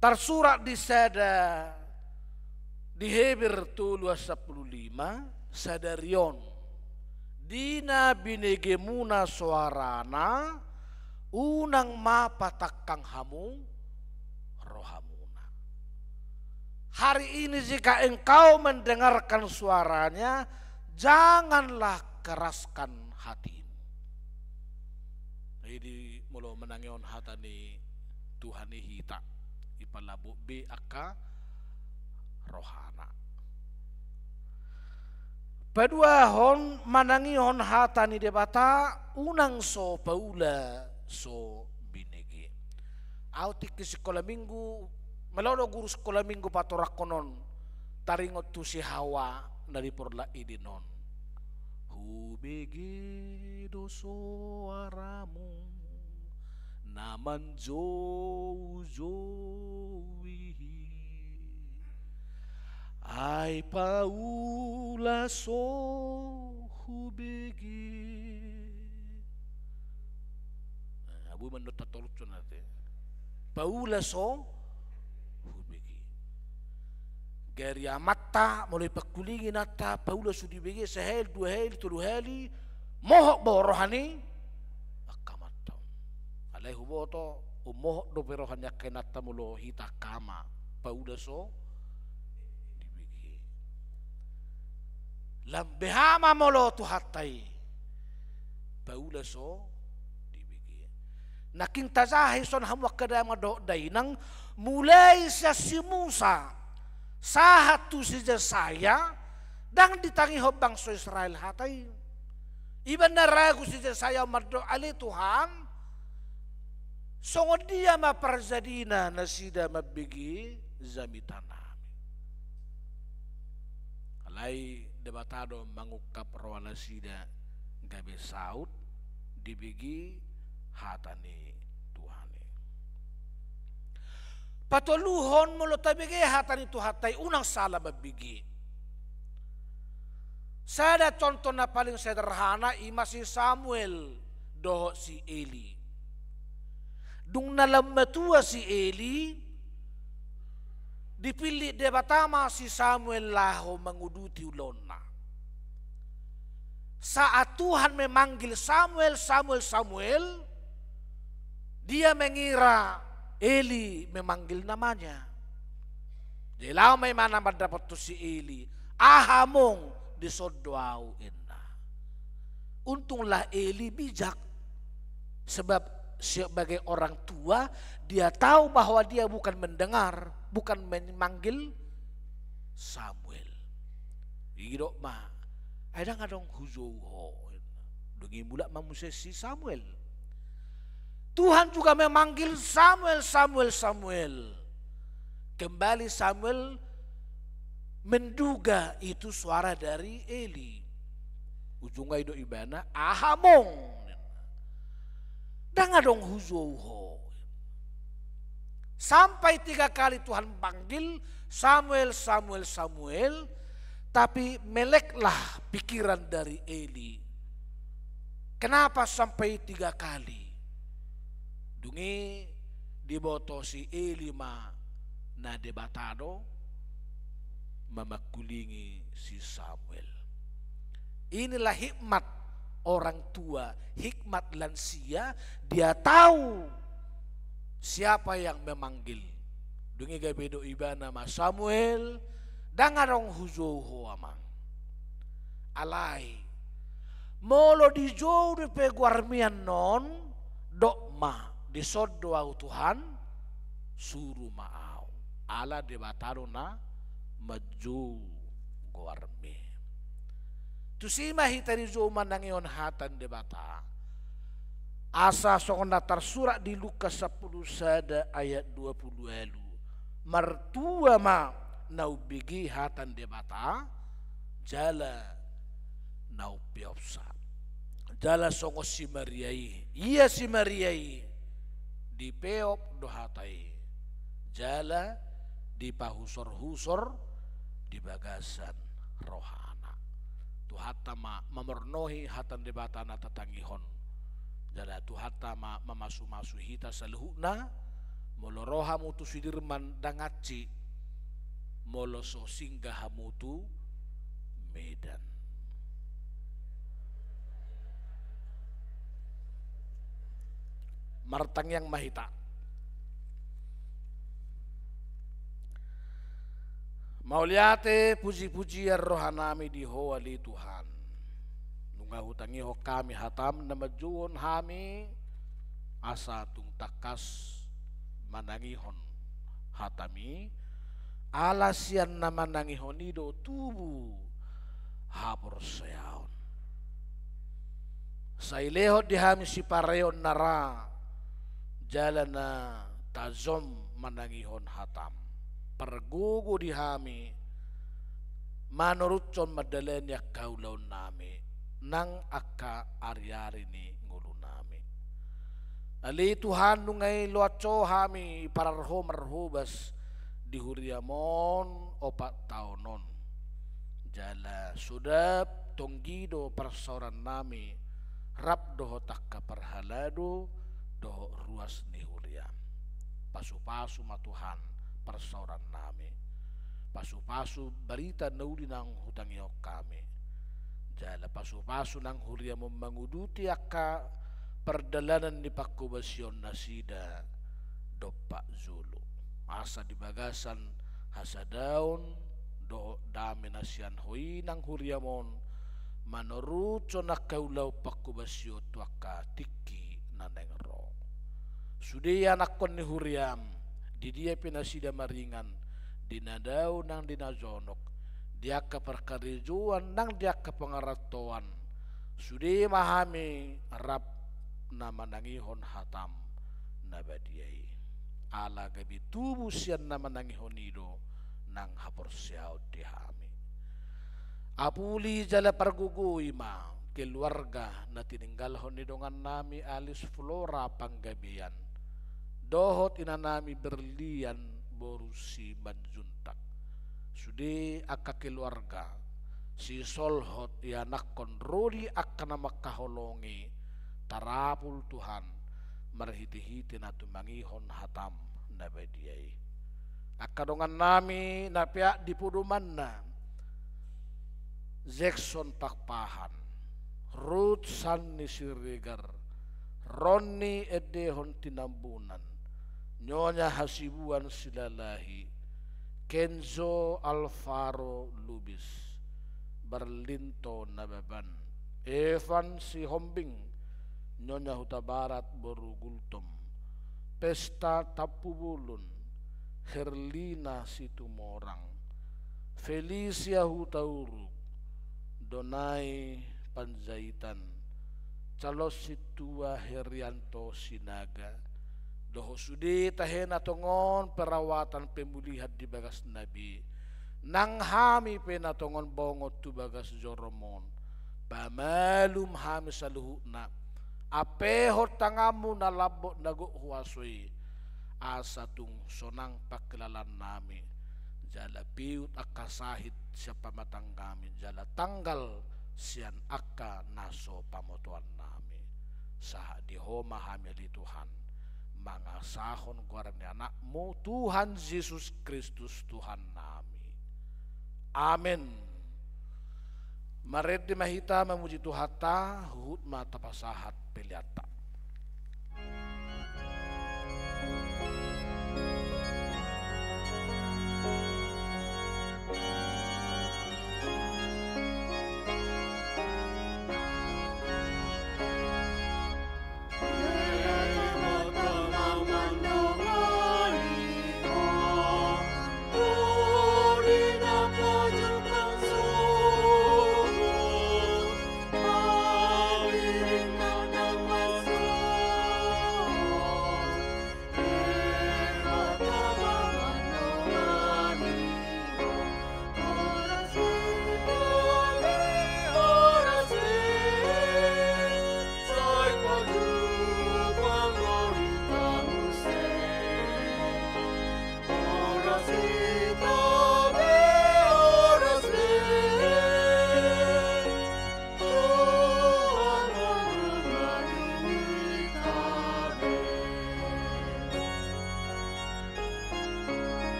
Tarsurat di sada, di Heber tolu ayat sampulu lima, sadari on, di na binegemuna soarana, unang ma patangkang hamu rohamuna. Hari ini jika engkau mendengarkan suaranya, janganlah keraskan hatimu. Jadi molo manangihon hata ni Tuhan i hita, ipalambok be angka rohana. Paduahon, manangihon hata ni Debata, unang so paula so binege. Au tingki sikola minggu, molo do guru sikola minggu patorangkon on, taringot tu si Hawa na di porlak Eden on. Hubege do soaramu na manjoujoui, ai paula so hubege. Nah, boi mandok tatorus songon ate. Paula so hubege. Gari amanta, molo ipangkulingi inanta, paula so dibege, sahali, dua hali, tolu hali, mohop do roha ni angka amanta on. Alai huboto, ummohot dope roha ni angka inanta molo hita angka ama, paula so dibege. Lam beha ma molo Tuhanta i, paula so dibege. Nangkin tajaha i son hamu angka damang dohot dainang, mulai sian si Musa sahat tu si Jesaya, ndang ditangihon bangso Israel hata i. Iba na ragu si Jesaya mandok, ale Tuhan, songon dia ma parjadina nasida mambege jamitanami? Alai Debata do mangungkap roha nasida gabe saut dibege hata ni Tuhan i. Patoluhon, molo tabege hata ni Tuhanta i, unang sala mambege. Sada contoh na paling sederhana, i ma si Samuel dohot si Eli. Dung na lam matua si Eli, dipillit Debata ma si Samuel laho manguduti ulaonna. Saat Tuhan memanggil Samuel, Samuel, Samuel, dia mengira Eli memanggil namanya. Jadi laho ma imana mandapothon si Eli, aha mong, dison do au, inna. Untunglah Eli bijak. Sebab sebagai orang tua, dia tahu bahwa dia bukan mendengar, bukan memanggil Samuel. Didok ma, ai ndang adong hujou ho. Dung i mulak ma muse si Samuel. Tuhan juga memanggil Samuel, Samuel, Samuel. Kembali Samuel menduga itu suara dari Eli. Ujungna didok ibana, aha mong? Ndang adong hujou ho. Sampai tiga kali Tuhan panggil, Samuel, Samuel, Samuel, tapi meleklah pikiran dari Eli. Kenapa sampai tiga kali? Dung i diboto si Eli ma Na Debata do mamangkulingi si Samuel. Inilah hikmat orang tua, hikmat lansia, dia tahu siapa yang memanggil. Dung i gabe didok ibana ma, Samuel, ndang adong hujou ho amang. Alai molo dijou dope goarmi annon, dok ma, dison do ahu Tuhan, suru ma ahu. Ala Debata do na manjou goarmi. Tusi ma hita dijou manangihon hata ni Debata. Asa songon na tarsurat di Lukas sampulu sada ayat dua pulu ualu, martua ma na umbege hata ni Debata, jala na umpeopsa. Jala songon si Maria i, ia si Maria i dipeop do hata i, jala dipahusorhusor di bagasan rohana. Tuhanta ma mamornohi hata ni Debata na tatangihon. Jala Tuhanta ma mamasumasu hita saluhutna. Molo ro hamu tu Sudirman, ndang hansit molo so singgah hamu tu Medan. Martangiang ma hita. Mauliate pujipujian rohanami di Ho ale Tuhan. Nunga hutangihon hami hatam na manjouhon hami, asa tung tangkas manangihon hatami, ala sian na manangihon i do tubu haporseaon. Sai lehon di hami sipareon na ra, jala na tajom manangihon hatam. Pargogo di hami manoruthon mandalani angka ulaonnami nang angka ariari ni ngolunami. Ale Tuhan, nunga i loas Ho hami iparar Ho marhobas di huriam on opat taon on. Jala so dap tonggi do parsaorannami rap dohot angka parhalado dohot ruas ni huriam. Pasupasu ma Tuhan parsaorannami. Pasupasu barita na uli naung hutangihon hami. Jala pasupasu nang huriam on manguduti angka pardalanan ni panghobasion nasida dompak jolo. Asa di bagasan hasadaon dohot dame na sian Ho i nang huriam on manoruthon angka ulaon panghobasion tu angka tingki na naeng ro. Sude anakkon ni huriam, di dia pe nasida maringan, di na dao nang di na jonok, di angka parkarejoan nang di angka pangarantoan, sude ma hami rap na manangihon hatam na badia i. Ala gabe tubu sian na manangihon i do nang haporseaon di hami. Apuli jala pargogoi ma keluarga na tininggalhon ni dongannami Alis Flora Panggabean dohot inanami Berlian boru Simanjuntak. Sude angka keluarga, sisolhot ianakkon ro di angka na mangkaholongi, tarapul Tuhan marhitehite na tumangihon hatam na badia i. Angka dongannami na peak di podomanna, Jackson Pakpahan, Ruth Sanni Siregar, Ronni Endehon Tinambunan, Nyonya Hasibuan Silalahi, Kenzo Alvaro Lubis, Barlinto Nababan, Evan Sihombing, Nyonya Hutabarat boru Gultom, Pesta Tampubolon, Herlina Situmorang, Felicia Hutauruk, Donai Panjaitan, Calon Sintua Herianto Sinaga, dohot sude tahe na tongon perawatan pemulihan di bagasna be, nang hami pe na tongon bongot tu bagas jorom on, pamalum hami saluhutna, ampehon tanganmu na lambok na gok huaso i, asa tung sonang pangkilalaannami, jala piut angka sahit sian pamatangnami, jala tanggal sian angka na so pamotoannami. Sahat di Ho ma hami ale Tuhan, mangasahon goar ni Anakmu, Tuhan Jesus Kristus, Tuhannami. Amen. Marende ma hita mamuji Tuhanta, huhut ma tapasahat peleanta.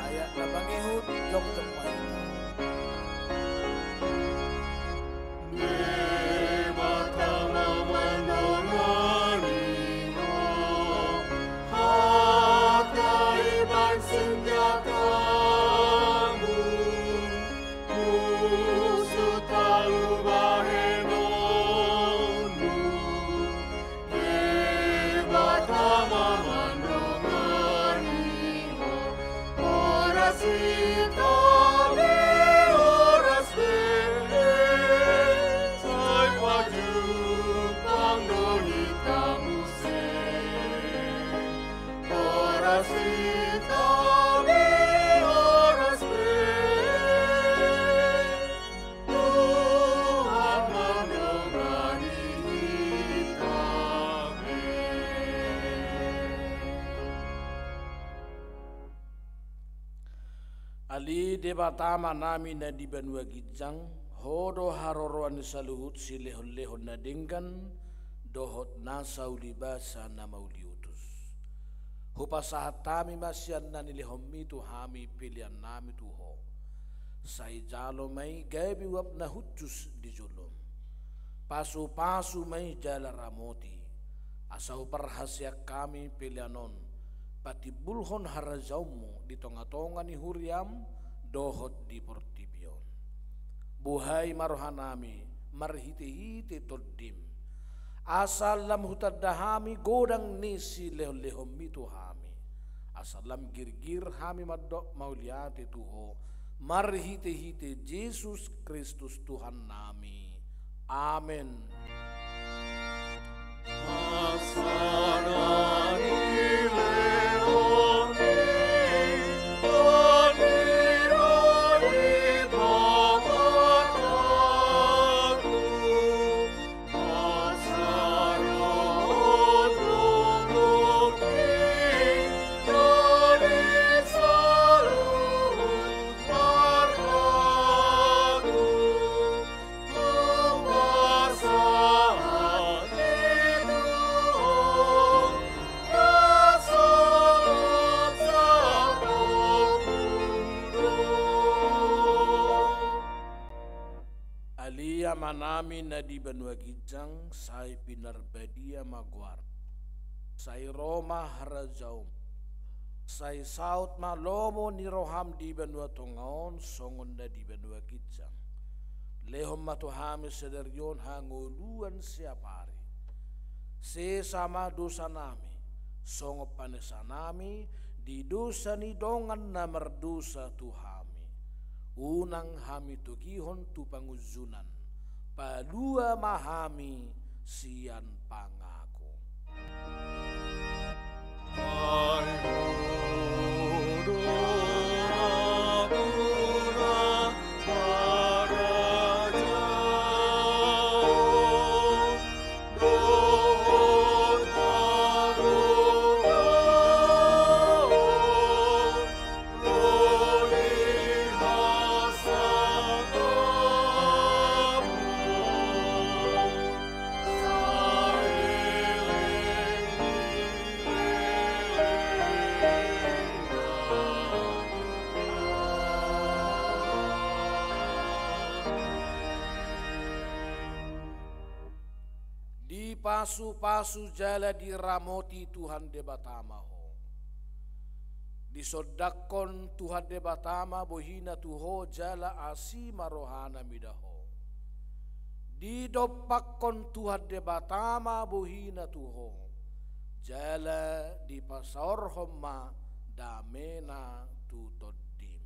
Ayat na mangihut, jongjong ma hita. Ale Debata Amanami na di banua ginjang, Ho do haroroan ni saluhut silehonlehon na denggan, dohot nasa ulibasa na mauliutus. Hupasahat hami ma sian na nilehonmi tu hami peleannami tu Ho. Sai jalo ma i gabe uap na hushus di jolom. Pasupasu ma i jala ramoti, asa huparhaseang hami pelean on patimbulhon harajaonmu di tongatonga ni huriam dohot di portibi on. Buhai ma rohanami marhitehite Tondim, asa lam hutanda hami godang ni silehonlehonmi tu hami, asa lam girgir hami mandok mauliate tu Ho, marhitehite Jesus Kristus Tuhannami. Amen. Ale Amanami na di banua ginjang, sai pinarbadia ma goarmu. Sai ro ma harajaonmu. Sai saut ma lomo ni roham di banua tonga on songon na di banua ginjang. Lehon ma tu hami sadari on hangoluan siapari. Sesa ma dosanami, songon panesanami di dosa ni dongan na mardosa tu hami. Unang hami togihon tu pangunjunan, palua ma hami sian pangago. Dipasupasu jala diramoti Tuhan Debata ma ho. Disondangkon Tuhan Debata ma bohina tu ho jala asi ma rohana mida ho. Didompakkon Tuhan Debata ma bohina tu ho, jala dipasaorhon ma damena tu tondim.